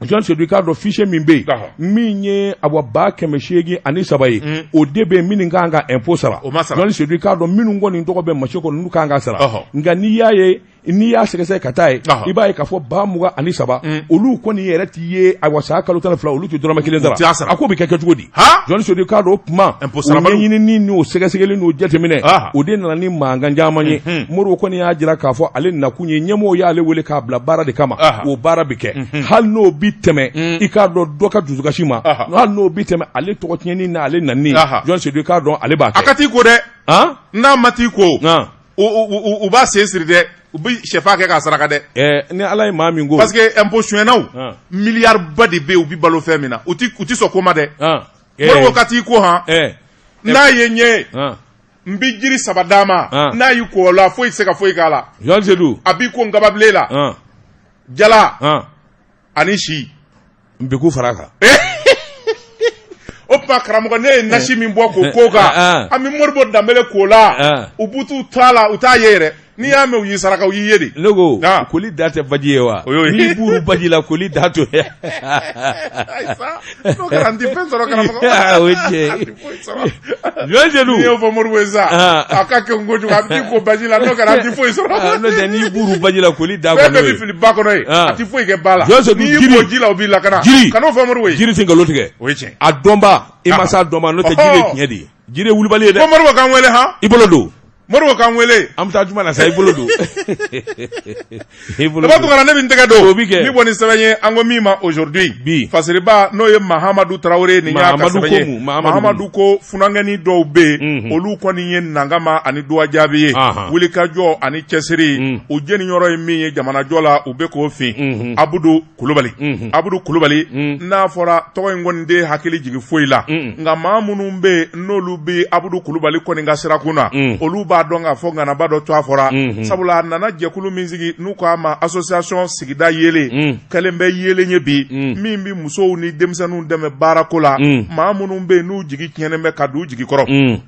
Jɔn Sedu k'a dɔn, fichier min bɛ yen, min ye, awa, 883 ye, o de bɛ yen minnu kan ka impôt sara. Jɔn Sedu k'a dɔn, minnu kɔni tɔgɔ bɛ machine kɔnɔ, n'u kan ka sara, nka n'i y'a ye, n'i y'a sɛgɛsɛgɛ ka taa ye, i b'a ye k'a fɔ 23,000, olu kɔni yɛrɛ t'i ye, ayiwa, san kalo 12, olu tɛ dɔrɔmɛ kelen sara. A ko bɛ kɛ cogo di? Jɔn Sedu k'a dɔn, o kuma o ɲɛɲinini n'o sɛgɛsɛgɛli n'o jateminɛ, o de nana ni mankan caman ye. Modibo kɔni y'a jira k'a fɔ ale nakun ye, ɲɛmɔgɔw y'ale wele k'a bila baara de kama, o baara bɛ kɛ, hali n'o bi tɛmɛ, i k'a dɔn, dɔ ka dusukasi ma, hali n'o bi tɛmɛ ale tɔgɔ tiɲɛni na, ale nani, Jɔn Sedu k'a dɔn, ale b'a kɛ. A ka t'i ko dɛ, n'a ma t'i ko, u b'a sen siri dɛ, u bɛ sɛfan kɛ k'a saraka dɛ. Ni Ala ye maa min ko. Parce que impôt sonyɛnaw, miliyari ba de bɛ yen, u bɛ balo fɛn min na, u ti sɔn ko ma dɛ. Modibo ka t'i ko han, n'a ye ɲɛ ye, n bɛ jiri saba d'a ma, n'a y'i ko o la, foyi tɛ se ka foyi k'a la. Jɔn Sedu. A b'i ko nkababilen la, jala ani si. N bɛ ko fara kan. O tuma karamɔgɔ, ne ye nasi min bɔ k'o ko kan, an bɛ Modibo Danbɛlɛ ko la, u b'u t'u ta la, u t'a ye yɛrɛ. N'i y'a mɛn u y'i saraka, u y'i ye de. Ne ko koli da tɛ baji ye wa? N'i b'u baji la, koli da to ye. N'o kɛra, n tɛ fɛn sɔrɔ karamɔgɔ. O ye tiɲɛ ye. Jɔn Sedu. N'i y'o fɔ Modibo ye sisan, a ka kɛ kojugu, a bɛ t'i ko baji la, n'o kɛra a tɛ foyi sɔrɔ. N'o tɛ, n'i b'u baji la, koli da kɔnɔ. Fɛn bɛɛ bɛ fili ba kɔnɔ yen, a tɛ foyi kɛ ba la. Jɔn Sedu, n'i y'i ko ji la, o b'i lakana. Jiri. Kan'o fɔ Modibo ye. Jiri tɛ nkalon tigɛ. O ye tiɲɛ. A dɔnba, i ma s'a dɔnba, n'o tɛ jiri ye tiɲɛ de ye. Jiri ye wulibali ye dɛ. Ko Modibo k'an wele han. I bolo don. Modibo k'an wele. An bɛ taa juma na sa, i bolo don. I bolo don. Tunkara, ne bɛ n tɛgɛ don. O bɛ kɛ. Ni bɔ ni sɛbɛn ye, an ko min ma aujourd'hui. Bi. Fasiriba, n'o ye Mahamadu Tarawele, nin y'a ka sɛbɛn ye. Mahamadu ko funankɛnin dɔw bɛ yen, olu kɔni ye nangama ani duwa jaabi ye. Wulikajɔ ani cɛsiri, u jeniyɔrɔ ye min ye jamanajɔ la, u bɛ k'o fin. Abudu Kulubali, Abudu Kulubali, n'a fɔra tɔgɔ in kɔni tɛ hakili jigin foyi la, nka maa minnu bɛ yen, n'olu bɛ Abudu Kulubali kɔni ka sirakun na, olu b'a b'a dɔn k'a fɔ ŋanaba dɔ tɔgɔ fɔra, sabula a nana jɛkulu min sigi n'u k'a ma association sigida yeelen, kɛlen bɛ yeelen ye bi, min bɛ musow ni denmisɛnninw dɛmɛ baarako la, maa minnu bɛ yen n'u jigi tiɲɛnen bɛ ka don u jigi kɔrɔ.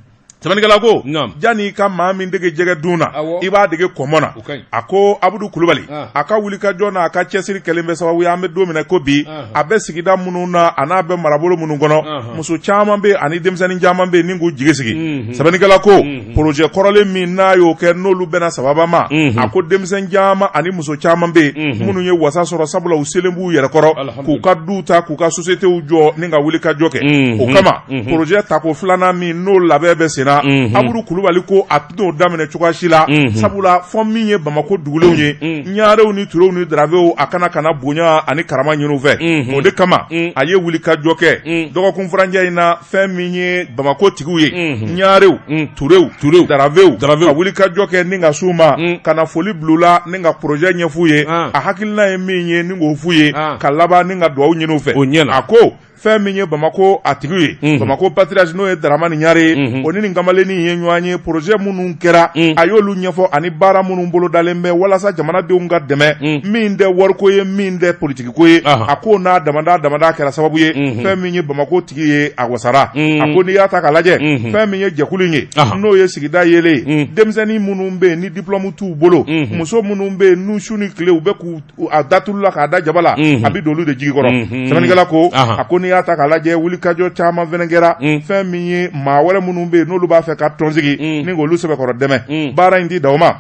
Sɛbɛnnikɛla ko janni i ka maa min dege jɛgɛ dun na, i b'a dege kɔmɔ na. A ko Abudu Kulubali, a ka wulikajɔ n'a ka cɛsiri kɛlen bɛ sababu ye, an bɛ don min na ko bi, a bɛ sigida minnu na a n'a bɛ marabolo minnu kɔnɔ, muso caman bɛ ani denmisɛnnin caman bɛ yen ni k'u jigi sigi. Sɛbɛnnikɛla ko projet kɔrɔlen min n'a y'o kɛ, n'olu bɛnna sababa ma, a ko denmisɛnnin caman ani muso caman bɛ yen minnu ye wasa sɔrɔ, sabula u selen b'u yɛrɛ kɔrɔ k'u ka duw ta, k'u ka sociétéw jɔ ni ka wulikajɔ kɛ. O kama, projet tako filanan min n'o labɛn bɛ senna, Abudu Kulubali ko a tɛn'o daminɛ cogoya si la, sabula fɔ min ye Bamakɔ dugulenw ye, Ɲarew ni Turew ni Darabew, a kana kana bonya ani karama ɲini u fɛ. O de kama a ye wulikajɔ kɛ dɔgɔkun furancɛ in na, fɛn min ye Bamakɔ tigiw ye, Ɲarew, Turew, Darabew, ka wulikajɔ kɛ ni ka s'u ma ka na foli bila u la ni ka projet ɲɛf'u ye, a hakilina ye min ye ni k'o f'u ye, ka laban ni ka dugawu ɲini u fɛ. A ko fɛn min ye Bamakɔ a tigiw ye, Bamakɔ patriarche, n'o ye Daramani Ɲare ye, o ni nin kamalennin ye ɲɔgɔn ye. Projet minnu kɛra, a y'olu ɲɛfɔ, ani baara minnu bolodalen bɛ walasa jamanadenw ka dɛmɛ, min tɛ wariko ye, min tɛ politikiko ye. A ko n'a damada damada kɛra sababu ye, fɛn min ye Bamakɔ tigi ye, a wasara. A ko n'i y'a ta k'a lajɛ, fɛn min ye jɛkulu in ye, n'o ye sigida yeelen ye, denmisɛnnin minnu bɛ yen ni diplôme t'u bolo, muso minnu bɛ yen n'u su ni tile u bɛ k'u a da tulu la k'a da jaba la, a bɛ don olu de jigi kɔrɔ. Sɛbɛnnikɛla ko, a ko n'i y'a ta k'a lajɛ, wulikajɔ caman fɛnɛ kɛra. Fɛn min ye maa wɛrɛ minnu bɛ yen n'olu b'a fɛ ka tɔn sigi ni k'olu sɛbɛkɔrɔ dɛmɛ, baara in ti dan o ma.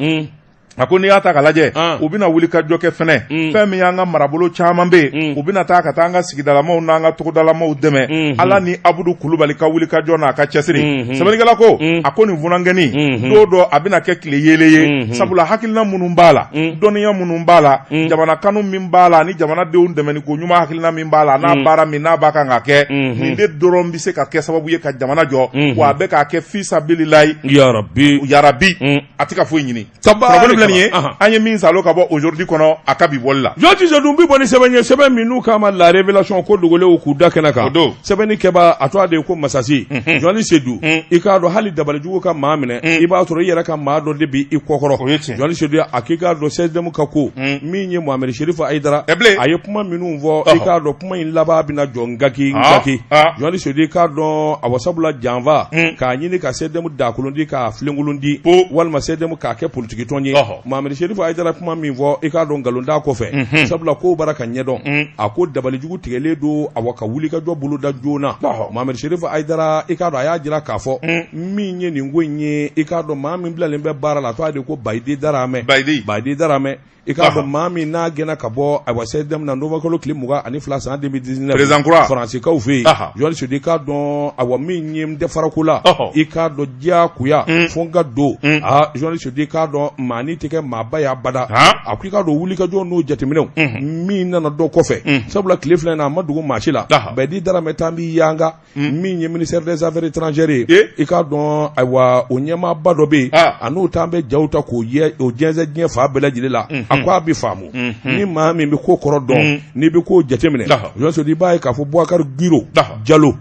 A ko n'i y'a ta k'a lajɛ, u bɛna wulikajɔ kɛ fɛnɛ, fɛn min y'an ka marabolo caman bɛ yen, u bɛna taa ka taa an ka sigidalamaw n'an ka togodalamaw dɛmɛ, Ala ni Abudu Kulubali ka wulikajɔ n'a ka cɛsiri. Sɛbɛnnikɛla ko, a ko nin funankɛnin, don dɔ a bɛna kɛ tile yeelen ye, sabula hakilina minnu b'a la, dɔnniya minnu b'a la, jamana kanu min b'a la, ani jamanadenw dɛmɛni ko ɲuman hakilina min b'a la, n'a baara min n'a b'a kan ka kɛ, nin de dɔrɔn bɛ se ka kɛ sababu ye ka jamana jɔ. Wa a bɛ k'a kɛ fisabililayi, yarabi yarabi, a tɛ ka foyi ɲini. Kunnafoni filɛ nin ye, an ye min salo ka bɔ Aujourd'hui kɔnɔ, a ka bi bɔli la. Jɔnti Sedu, bi bɔ ni sɛbɛn ye, sɛbɛn min n'u k'a ma La Révélation, ko dogolenw k'u da kɛnɛ kan. O don. Sɛbɛnni kɛba, a tɔgɔ de ye ko Masasi. Jɔnti Sedu, i k'a dɔn hali dabalijugu ka maa minɛ, i b'a sɔrɔ i yɛrɛ ka maa dɔ de b'i kɔkɔrɔ. O ye tiɲɛ. Jɔnti Sedu, a k'i k'a dɔn CSDM ka ko min ye Mohamed Cherif Haidara, Ɛ bilen. a ye kuma minnu fɔ, i k'a dɔn kuma in laban bɛna jɔ ngaki ngaki. Jɔnti Sedu, i k'a dɔn awa, sabula janfa k'a ɲini ka CSDM dakolon di, k'a filenkolon di, walima CSDM k'a kɛ politiki tɔn ye, Mohamed Cherif Haidara kuma min fɔ, i k'a dɔn nkalon t'a kɔfɛ, sabula kow bara ka ɲɛdɔn. A ko dabalijugu tigɛlen don, awa, ka wulikajɔ boloda joona. Mohamed Cherif Haidara, i k'a dɔn a y'a jira k'a fɔ min ye nin ko in ye, i k'a dɔn maa min bilalen bɛ baara la, a tɔgɔ de ko Bayidi Daramɛ. Bayidi Daramɛ, i k'a dɔn maa min n'a gɛnna ka bɔ ayiwa CSDM na novembre kalo tile 22 san 2019, président kura, Faransikaw fɛ yen. Jɔnti Sedu, i k'a dɔn awa min ye n tɛ farako la, i k'a dɔn diyagoya fo n ka don. Aa Jɔnti Sedu, i k'a dɔn maa ni tɛ kɛ maaba ye abada. A ko i k'a dɔn wulikajɔ n'o jateminɛw min nana dɔ kɔfɛ, sabula tile filɛ in na, a ma dogo maa si la, Bayidi Daramɛ taa b'i yanga min ye ministère des affaires étrangères ye, i k'a dɔn ayiwa o ɲɛmaaba dɔ bɛ yen, a n'o taa bɛ jaw ta k'o o jɛnsɛn diɲɛ fan bɛɛ lajɛlen la. A ko a bɛ faamu ni maa min bɛ ko kɔrɔ dɔn, n'i bɛ ko jateminɛ, Jɔnti Sedu, i b'a ye k'a fɔ Boubacar Guro Jalo,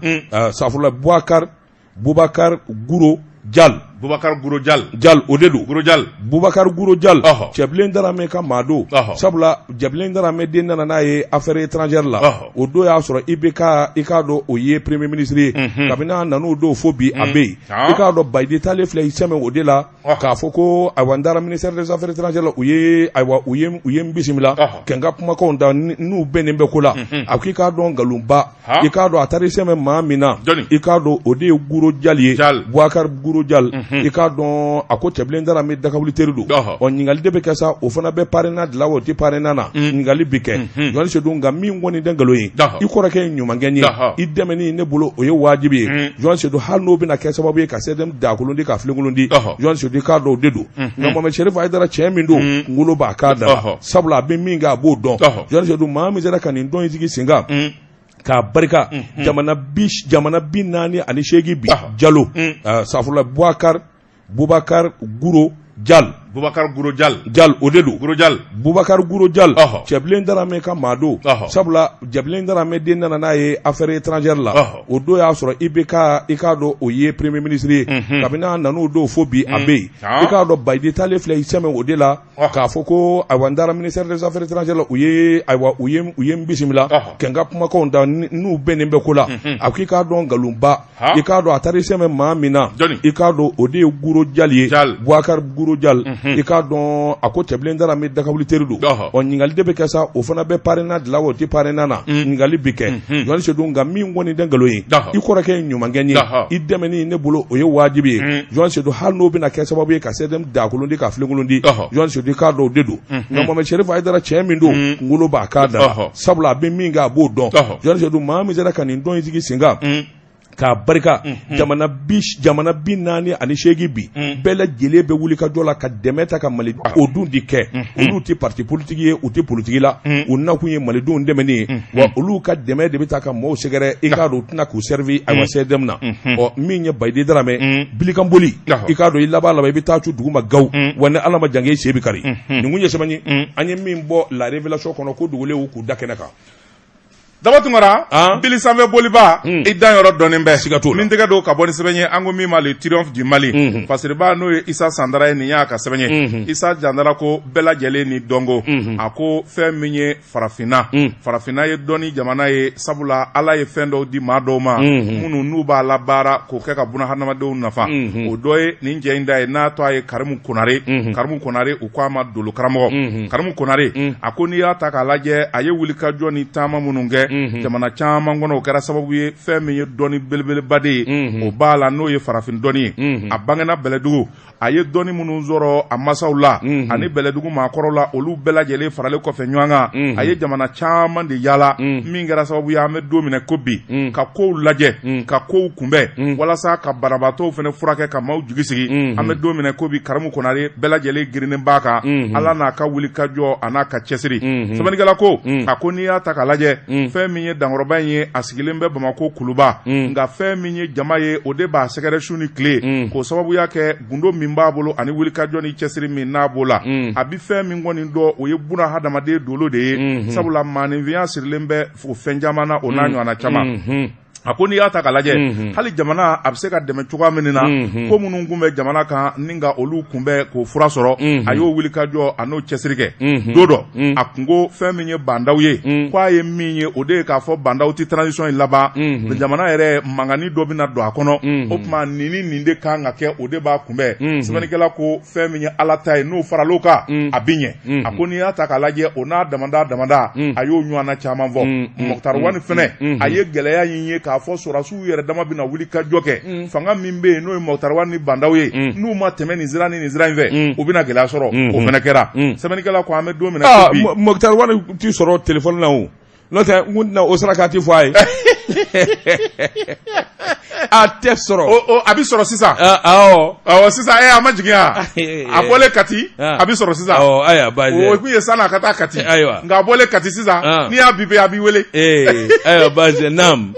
safurula Boubacar Boubacar Guro Jal. Boubacar Guro Jal. Jal, o de don. Guro Jal. Boubacar Guro Jal. Cɛbilen Daramɛ ka maa don. Sabula Cɛbilen Daramɛ den nana n'a ye affaires étrangères la. O don y'a sɔrɔ IBK, i k'a dɔn o ye premier ministre ye. Kabini a nan'o don fo bi a bɛ yen. I k'a dɔn Bayidi taalen filɛ i sɛmɛ o de la. K'a fɔ ko ayiwa n taara ministère des affaires étrangères la, u ye ayiwa u ye u ye n bisimila. Ka n ka kumakanw da n'u bɛnnen bɛ ko la. A ko i k'a dɔn nkalonba. I k'a dɔn a taara i sɛmɛ maa min na, i k'a dɔn o de ye Guro Jal ye, Boubacar Guro Jal. I k'a dɔn a ko Cɛbilen Daramɛ dakawuli teri don. Ɔ ɲininkali de bɛ kɛ sa, o fana bɛ parrainage de la wa o tɛ parrainage na? Ɲininkali bɛ kɛ, Jɔnti Sedu. Nka min kɔni tɛ nkalon ye, i kɔrɔkɛ ye ɲumankɛ ye, i dɛmɛni ne bolo o ye wajibi ye, Jɔnti Sedu, hali n'o bɛna kɛ sababu ye ka CSDM dakolon di, ka filenkolon di. Jɔnti Sedu, i k'a dɔn o de don. Nka Mohamed Cherif Haidara, cɛ min don, kunkolo b'a kan da la, sabula a bɛ min kɛ a b'o dɔn. Jɔnti Sedu, maa min sera ka nin tɔn in sigi sen kan k'a barika jamana 48 bi, Jalo, safurula Boubacar Guro Jal. Bubakari Guro Jal Jal o de don. Guro Jal. Bubakari Guro Jal. Cɛbilen Daramɛ ka maa don. Sabula Cɛbilen Daramɛ den nana n'a ye affaires étrangères la. O don y'a sɔrɔ IBK i k'a dɔn o ye premier ministre ye. Kabini a nan'o don fo bi a bɛ yen. I k'a dɔn Bayidi taalen filɛ i sɛmɛ o de la. K'a fɔ ko ayiwa n taara ministère des affaires étrangères la u ye ayiwa u ye n bisimila ka n ka kumakanw da n'u bɛnnen bɛ ko la. A ko i k'a dɔn nkalonba. I k'a dɔn a taara i sɛmɛ maa min na i k'a dɔn o de ye Guro Jal ye Bubakari Guro Jal i k'a dɔn a ko Cɛbilen Daramɛ dakawuli teri don ɔ ɲininkali de bɛ kɛ sa o fana bɛ parrainage la o tɛ parrainage na ɲininkali bɛ kɛ Journaliste Seydou nka min kɔni tɛ nkalon ye i kɔrɔkɛ ye ɲumankɛ ye i dɛmɛni ne bolo o ye wajibi ye Journaliste Seydou hali n'o bɛna kɛ sababu ye ka CDM dakolon di ka filenkolon di Journaliste Seydou i k'a dɔn o de don nka Mohamed Cherif Haidara cɛ min don kunkolo b'a kan da sabula a bɛ min kɛ a b'o dɔn Journaliste Seydou maa min sera ka nin tɔn in sigi sen kan k'a barika jamana 48 bi bɛɛ lajɛlen bɛ wuli ka jɔ la ka dɛmɛ ta ka mali o dun de kɛ olu tɛ parti politique ye u tɛ politiki la u nakun ye malidenw dɛmɛni ye wa olu ka dɛmɛ de bɛ taa ka maaw sɛgɛrɛ i k'a dɔn u tɛna k'u servir ayiwa CDM na ɔ min ye Bayidi Daramɛ bilikanboli i k'a dɔn i laban laban i bɛ taa cu dugu ma gawu wa ni Ala ma jan kɛ i sen bɛ kari nin kun ye sɛbɛn ye an ye min bɔ La Révélation kɔnɔ ko dogolenw k'u da kɛnɛ kan Daba Tunkara bili sanfɛ boliba i dan yɔrɔ dɔnnen bɛ siga t'o la min tɛgɛ don ka bɔ ni sɛbɛn ye an ko min ma le triomphe du Mali fasiriba n'o ye Isa Sandara ye nin y'a ka sɛbɛn ye Isa Sandara ko bɛɛ lajɛlen ni dɔnko a ko fɛn min ye farafinna farafinna ye dɔnni jamana ye sabula Ala ye fɛn dɔw di maa dɔw ma minnu n'u b'a labaara k'o kɛ ka buna hadamadenw nafa o dɔ ye nin cɛ in da ye n'a tɔgɔ ye Karimu Konare Karimu Konare u ko a ma dolo karamɔgɔ Karimu Konare a ko n'i y'a ta k'a lajɛ a ye wulikajɔ ni taama minnu kɛ jamana caman kɔnɔ o kɛra sababu ye fɛn min ye dɔnni belebeleba de ye o b'a la n'o ye farafin dɔnni ye a bangena Bɛlɛdugu a ye dɔnni minnu sɔrɔ a masaw la ani Bɛlɛdugu maakɔrɔw la olu bɛɛ lajɛlen faralen kɔfɛ ɲɔgɔn kan a ye jamana caman de yaala min kɛra sababu ye an bɛ don min na ko bi ka kow lajɛ ka kow kunbɛn walasa ka banabaatɔw fana furakɛ ka maaw jigi sigi an bɛ don min na ko bi Karimu Konare bɛɛ lajɛlen girinnen b'a kan Ala n'a ka wulikajɔ a n'a ka cɛsiri sɛbɛnnikɛla ko a ko n'i y'a ta k'a lajɛ fɛn min ye dankɔrɔba in ye a sigilen bɛ Bamakɔ Kuluba nka fɛn min ye jama ye o de b'a sɛgɛrɛ su ni tile k'o sababuya kɛ gundo min b'a bolo ani wulikajɔ ni cɛsiri min n'a b'o la a bɛ fɛn min kɔni dɔn o ye buna hadamaden dolo de ye sabula maaninfinya sirilen bɛ o fɛn caman na o n'a ɲɔgɔnna caman a ko n'i y'a ta k'a lajɛ hali jamana a bɛ se ka dɛmɛ cogoya min na ko minnu kun bɛ jamana kan ni ka olu kunbɛn k'o fura sɔrɔ a y'o wulikajɔ a n'o cɛsiri kɛ don dɔ a kun ko fɛn min ye Bah N'Daw ye ko a ye min ye o de ye k'a fɔ Bah N'Daw tɛ transition in laban jamana yɛrɛ mankanni dɔ bɛna don a kɔnɔ o tuma nin ni nin de kan ka kɛ o de b'a kunbɛn sɛbɛnnikɛla ko fɛn min ye Ala ta ye n'o faral'o kan a bɛ ɲɛ a ko n'i y'a ta k'a lajɛ o n'a damada damada a y'o ɲɔgɔnna caman fɔ Moctar Ouane fɛnɛ a ye gɛlɛya in ye k'a fɔ sɔrɔdasiw yɛrɛ dama bɛna wuli ka jɔ kɛ fanga min bɛ yen n'o ye Moctar Ouane ni Bah N'Daw ye n'u ma tɛmɛ nin sira ni nin sira in fɛ u bɛna gɛlɛya sɔrɔ o fɛnɛ kɛra sɛbɛnnikɛla ko an bɛ don min na bi Moctar Ouane tɛ sɔrɔ téléphone na o n'o tɛ n kun tɛna o sarakati fɔ a ye a tɛ sɔrɔ a bɛ sɔrɔ sisan awɔ sisan a ma jigin yan a bɔlen Kati a bɛ sɔrɔ sisan ayiwa baasi o kun ye san'a ka taa Kati ayiwa nka a bɔlen Kati sisan n'i y'a bipe a b'i wele ayiwa baasi naam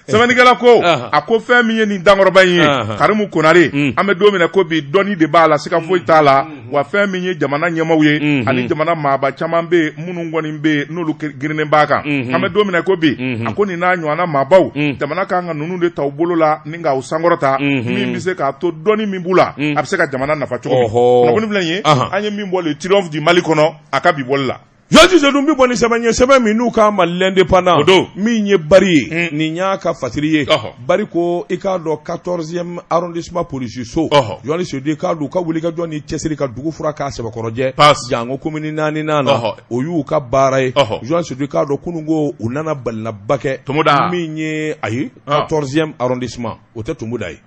sɛbɛnnikɛla ko a ko fɛn min ye nin dankɔrɔba in ye Karimu Konare an bɛ don min na ko bi dɔnni de b'a la siga foyi t'a la wa fɛn min ye jamana ɲɛmaaw ye ani jamana maaba caman bɛ yen minnu kɔni bɛ yen n'olu girinnen b'a kan an bɛ don min na ko bi a ko nin n'a ɲɔgɔnna maabaw jamana kan ka ninnu de ta u bolo la ni k'u sankɔrɔta min bɛ se k'a to dɔnni min b'u la a bɛ se ka jamana nafa cogo min kunnafoni filɛ nin ye an ye min bɔ le triomphe du Mali kɔnɔ a ka bi bɔli la Jɔsi Sedu bɛ bɔ ni sɛbɛn ye sɛbɛn min n'u k'a ma l'Indépendant o don min ye Bari ye nin y'a ka fasiri ye Bari ko i k'a dɔn 14e arrondissement polisi so Jɔsi Sedu i k'a dɔn u ka wulikajɔ ni cɛsiri ka dugu furan k'a sɛbɛkɔrɔjɛ jango commune naaninan na o y'u ka baara ye Jɔsi Sedu i k'a dɔn kunun ko u nana balinaba kɛ Tomoda min ye ayi 14e arrondissement o tɛ Tomoda ye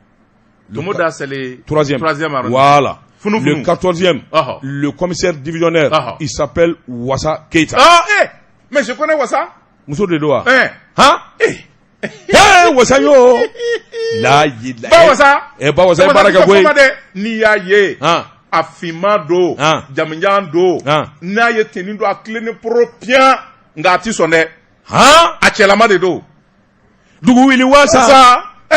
Tomoda c'est le troisième voilà le 14e le commissaire divisionnaire il s'appelle Wassa Keita ah eh mais je connais Wassa muso de don wa eh han eh eh Wassa yo la ba Wassa eh ba Wassa ye baara kɛ koyi n'i y'a ye a finman don jamujan don n'a ye tenue don a tilennen poro piyan nka a ti sɔn dɛ han a cɛlama de don dugu wuli wasa e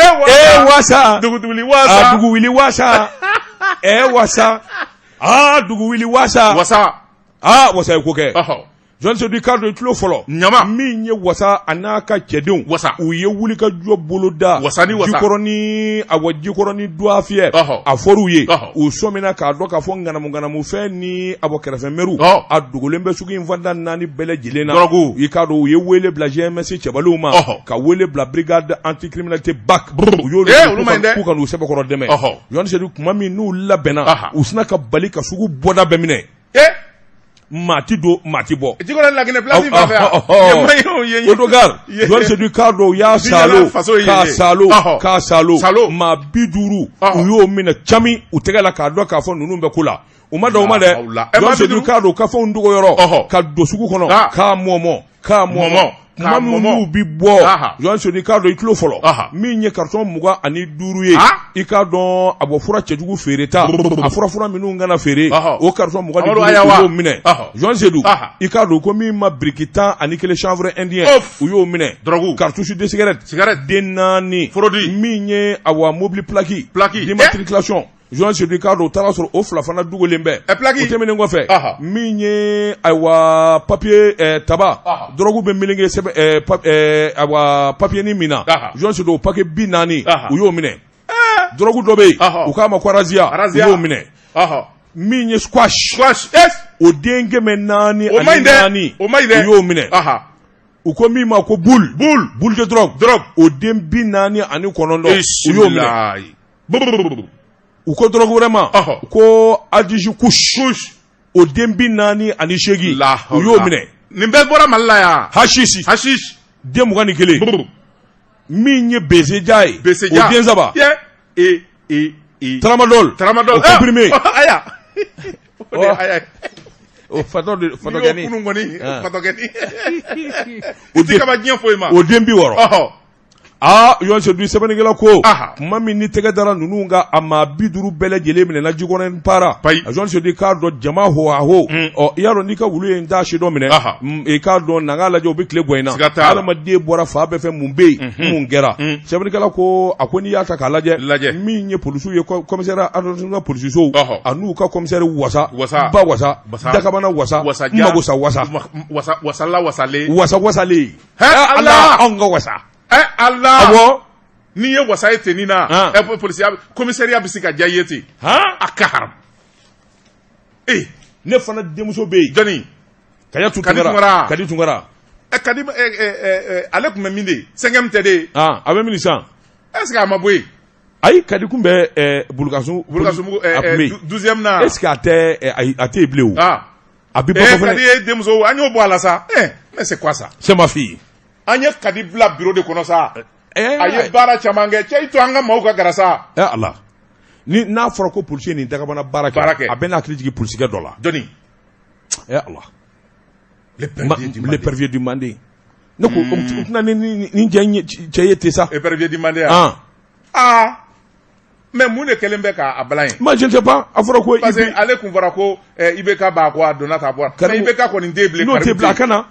wasa dugu wuli wasa dugu wuli wasa e wasa Aa, dugu wuli wasa. Wasa. Aa, wasa ye ko kɛ. Ɔhɔ. Jɔn Sedu, k'a dɔn i tulo fɔlɔ. Ɲama. Min ye wasa a n'a ka cɛdenw. Wasa. U ye wulikajɔ boloda. Wasa ni wasa. Jikɔrɔni, awɔ, Jikɔrɔni duwafiyɛ. Ɔhɔ. A fɔr'u ye. Ɔhɔ. U sɔmina k'a dɔn k'a fɔ ŋanamu ŋanamufɛn ni awɔ kɛrɛfɛmɛriw. Ɔhɔ. A dogolen bɛ sugu in fan tan naani bɛɛ lajɛlen na. Dɔrɔgu. I k'a dɔn u ye wele bila GMS cɛbaliw ma. Ɔhɔ. Ka wele bila brigade anticriminalité BAC. U y'olu Eh, olu man ɲi dɛ. k'u ka n'u sɛbɛkɔrɔ dɛmɛ. Ɔhɔ. Jɔn Sedu, tuma min n'u labɛnna. Aha. U sina ka bali ka sugu bɔda bɛɛ minɛ. Eh. Maa ti don, maa ti bɔ. Jikɔrɔni Laginɛ place fan fɛ yan. Yen man ɲi o, yen ye. Odogar, Yen- Jɔn Sedu, k'a dɔn u y'a salo faso ye k'a yen ye. salo Ɔhɔ. k'a salo Salo. maa 50 Ɔhɔ. u y'o minɛ cami u tɛgɛ la k'a dɔn k'a fɔ ninnu bɛ ko la. U ma dan o ma dɛ. La hawla. Ɛ, maa Jɔn bi Sedu, duuru. k'a dɔn u ka fɛnw dogo yɔrɔ Ɔhɔ. ka don sugu kɔnɔ Ah. k'a mɔmɔ k'a mɔmɔ Mɔmɔ. tuma K'a min mɔmɔ. n'u bi bɔ. Aha. Jɔn Sedu, k'a dɔn i tulo fɔlɔ Aha. min ye carton 25 ye. Ah. I k'a dɔn a bɔ fura cɛjugu feere ta a fura minnu kana feere Ɔhɔ. o carton mugan ni Amadu duuru Ayawa. u y'o minɛ. Ɔhɔ. Jɔn Sedu, Aha. i k'a dɔn ko min ma biriki 11 chanvre indien Of. u y'o minɛ. Drogue. Cartouche de cigarette Cigarette. den naani. Forodi. Min ye awa mobili plaque Plaque. d'immatriculation. Jɔn Sedu, i k'a dɔn u taara sɔrɔ o fila fana dogolen bɛ. Ɛ, plaque. O tɛmɛnen kɔfɛ, Aha. min ye ayiwa papier tabac Aha. drogue bɛ meleke sɛbɛn ayiwa papier ni min na. Aha. Jɔn Sedu, o paquet 40 Aha. u y'o minɛ. Drogue dɔ bɛ yen Aha. u k'a ma ko razzia Razzia. u y'o minɛ. Ɔhɔ. Min ye squash Squash. Yes. o den kɛmɛ naani O man ani ɲi dɛ. naani O man ɲi dɛ. u y'o minɛ. Aha. U ko min ma ko boule. Boule. Boule de drogue. Drogue. O den 49 u y'o minɛ. Bisimilayi. Brrr. U ko drogue wɛrɛ ma Ɔhɔ. ko adiji kush Kush. o den 48 La u y'o minɛ. Nin bɛɛ bɔra Mali la yan. Hasisi Hashish. den 21. Brrr. Min ye beseja ye Beseja. o den saba. Ye. E e e. Tramadol. Tramadol. O comprimé. Aya. O de Oh. aya. O fatɔ de N'i y'o fatɔkɛni. kunun kɔni Ah. fatɔkɛni. O I ti den kaba diɲɛ foyi ma. o den 60. Ɔhɔ. Aa, Jɔn Sedu, sɛbɛnnikɛla ko Aha. tuma min ni tɛgɛ dara ninnu kan, a maa 50 bɛɛ lajɛlen minɛna Jikɔrɔni para. Payi. Jɔn Sedu, k'a dɔn jama hoaho ɔ i y'a dɔn n'i ka wulu ye n t'a si dɔ minɛ. Aha. I k'a dɔn na n k'a lajɛ u bɛ tile bɔ in na. Siga t'a la. Adamaden bɔra fan bɛɛ fɛ, mun bɛ yen, mun kɛra? Sɛbɛnnikɛla ko a ko n'i y'a ta k'a lajɛ Lajɛ. min ye polisiw ye, commissariat arrondissement polisisow Ɔhɔ. a n'u ka commissaire wasa Wasa. ba wasa Wasa. dakabana wasa Wasa ja. magosa wasa Wasa wasala wasalen. wasa wasalen. Hɛ, Eh, Ala. anw ka wasa. Ɛ Ala. Awɔ. N'i ye wasa ye ten na. Ah. Ɛ polisiya commissariat bɛ se ka diya i ye ten. Han. A ka haram. Ee Ne fana denmuso bɛ yen. jɔnni. Kadi Kadi Tunkara. Tunkara. Kadi Tunkara. Ɛ Kadi ɛ ɛ ɛ ale tun bɛ min de cinquième tɛ de. Ah, a bɛ min sisan? Est ce que a ma bɔ yen? Ayi, Kadi kun bɛ Bulukasun. Bulukasunbugu a kun bɛ ɛ yen. 12e na. Est ce que a tɛ ayi, a tɛ yen bilen o. Ah. A bɛ Eh, bɔ Kadi fana. ye denmuso an y'o bɔ a la sa. Eh, mais c'est quoi ça? C'est ma fille. An ye Kadi bila bureau de kɔnɔ sa. Eh, A ye baara caman kɛ. Cɛ i to an ka maaw ka gara sa. Eh Ala. Ni n'a fɔra ko policier nin dakabana baara kɛ. Baara kɛ. A bɛ n'a hakili jigin polisikɛ dɔ la. Jɔnni. Eh Ala. L'épervier du Le Mali. pervier du Mande. Ne ko o tɛna ni cɛ in cɛ ye ten sa. Épervier du Mali. Ah. Ah. Mais mun de kɛlen bɛ k'a balan ye? Moi je ne sais pas. A fɔra ko Parce que ale kun fɔra ko IBK b'a kɔ a donna ta bɔra. Karimu- Mais IBK kɔni tɛ yen bilen. n'o tɛ Karimu bila a ka na.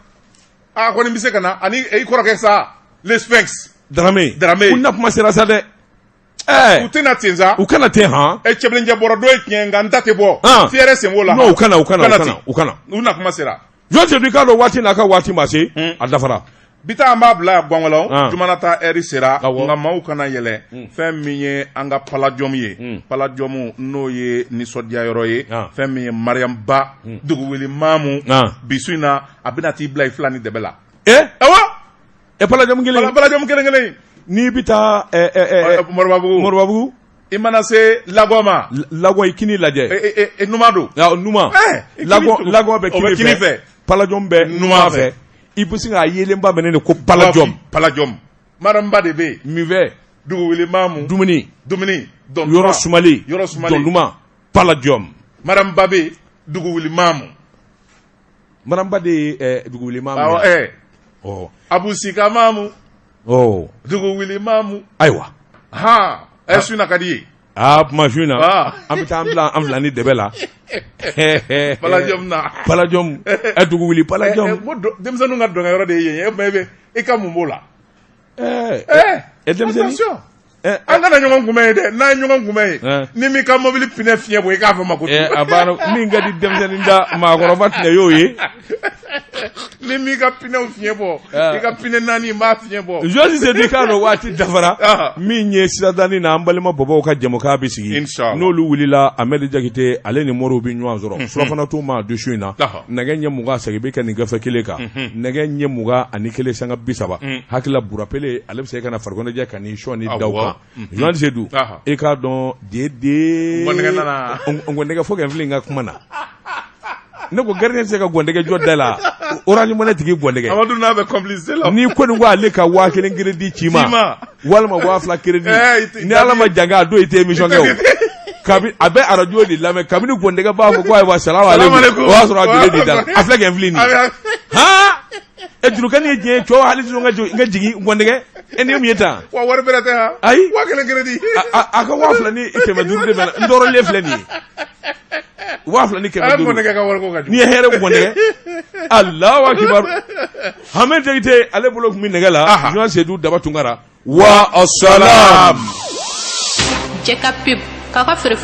A kɔni bɛ se ka na ani i kɔrɔkɛ sa le Sphinx. Dramé. Dramé. U na kuma sera sa dɛ. U Ɛɛ. tɛna ten sa. U kana ten han. Ɛ cɛbilencɛ bɔra dɔ ye tiɲɛ nka n ta tɛ bɔ. Ah. Fiyɛrɛ sen b'o la. Non, u kana, u kana, u kana, ten. u kana. U na kuma sera. Jɔn Sedu, i k'a dɔn waati n'a ka waati ma se, a dafara. Bi taa an b'a bila yan Gɔngɔlɔ. Ah. Jumana ta ɛri sera. Awɔ. Nka maaw kana yɛlɛ. Fɛn min ye an ka palladium ye. Palladium n'o ye nisɔndiya yɔrɔ ye. Ah. Fɛn min ye Mariam Ba. Duguwuli Mamu. Ah. Bi su in na a bɛna t'i bila i fila ni dɛbɛ la. Eh? Awɔ. E palladium kelen. Palladium kelen kelen. N'i bɛ taa ɛ ɛ ɛ Moribabugu. Moribabugu. I mana se Lagɔ ma. Lagɔ i kini lajɛ. E, e, Numa don. Ah, Numa. Eh, i kini Lagɔ tugu. Lagɔ bɛ O bɛ kini kini fɛ. fɛ. Palladium bɛ Numan numan fɛ. I bɛ sin k'a yelenba minɛ de ko palladium. Palladium. Mariam Ba de bɛ yen. Minfɛ. Duguwuli Mamu. Dumuni. Dumuni. Dɔn Yɔrɔ sumalen. Yɔrɔ sumalen. Dɔn duman. Palladium. Mariam Ba bɛ yen. Duguwuli Mamu. Mariam Ba de ye Duguwuli Mamu Awɔ ye. ɛ. Ɔ. Abu Sika Mamu. Ɔ. Duguwuli Mamu. Ayiwa. Han. Ɛ su in na ka di ye. Aa, kuma su in na. Ah. An bɛ taa an bila an fila ni dɛbɛ la. Palladium na. Palladium. Ɛ Duguwuli palladium. Ɛ, ko denmisɛnninw ka dɔnkɛyɔrɔ de ye yen ye. E tuma e bɛ i ka mun b'o la? Ɛ Ɛ. ɛ denmisɛnnin. Attention. An kana ɲɔgɔn kunbɛn yen dɛ. N'an ye ɲɔgɔn kunbɛn yen, ni m'i ka mobili pinɛ fiɲɛ bɔ, i k'a fɔ ma ko A banna. Min ka di denmisɛnnin da, maakɔrɔba tɛna y'o ye. Ni m'i ka pinɛw fiɲɛ bɔ, i ka pinɛ naani n b'a fiɲɛ bɔ. Journaliste Seydou, i k'a dɔn waati dafara. Min ye siradani na, an balima bɔbɔw ka jɛmukan bɛ sigi. Inshallah. N'olu wulila, Ahmed Jakite ale ni Moriw bɛ ɲɔgɔn sɔrɔ surafana t'u ma du su in na. Nɛgɛ ɲɛ 20, segin bɛ kɛ nin gafe kelen kan, nɛgɛ ɲɛ 21 sanga 30. Hakilila Burapele ale bɛ se ka na farikoloɲɛnajɛ ka n'i sɔn ni da kan. Journaliste Seydou, i k'a dɔn den ngɔndɛgɛ fo ka n fili n ka kuma na. Ne ko gardien tɛ se ka gɔndɛgɛ jɔ da la, Orange Money tigi gɔndɛgɛ. Amadu n'a bɛ complicité la. N'i kɔni ko ale ka 1000 crédit ci ma walima 2000 crédit, ni Ala ma jan kɛ, a don i tɛ émission kɛ o. Kabi a bɛ arajo de lamɛn, kabini gɔndɛgɛ b'a fɔ ko ayiwa salamu aleykum, o y'a sɔrɔ a donnen de da la. A filɛ kɛ n fili nin ye han. E jurukani ye diɲɛ cɛw hali sisan n ka jigin gɔndɛgɛ e ni mun ye tan. Wa wari bɛrɛ tɛ han. Ayi. 1000 crédit. A ka 2500 de bɛ na, n tɔɔrɔlen filɛ nin ye. 2500. Gɔndɛgɛ ka wari ko ka jugu. N'i ye hɛrɛ gɔndɛgɛ, Alahu akibaru. Hamɛ Jakite ale bolo tun bɛ nɛgɛ la. Journaliste Seydou Daba Tunkara wa salam. Jɛ ka pub k'a ka feere.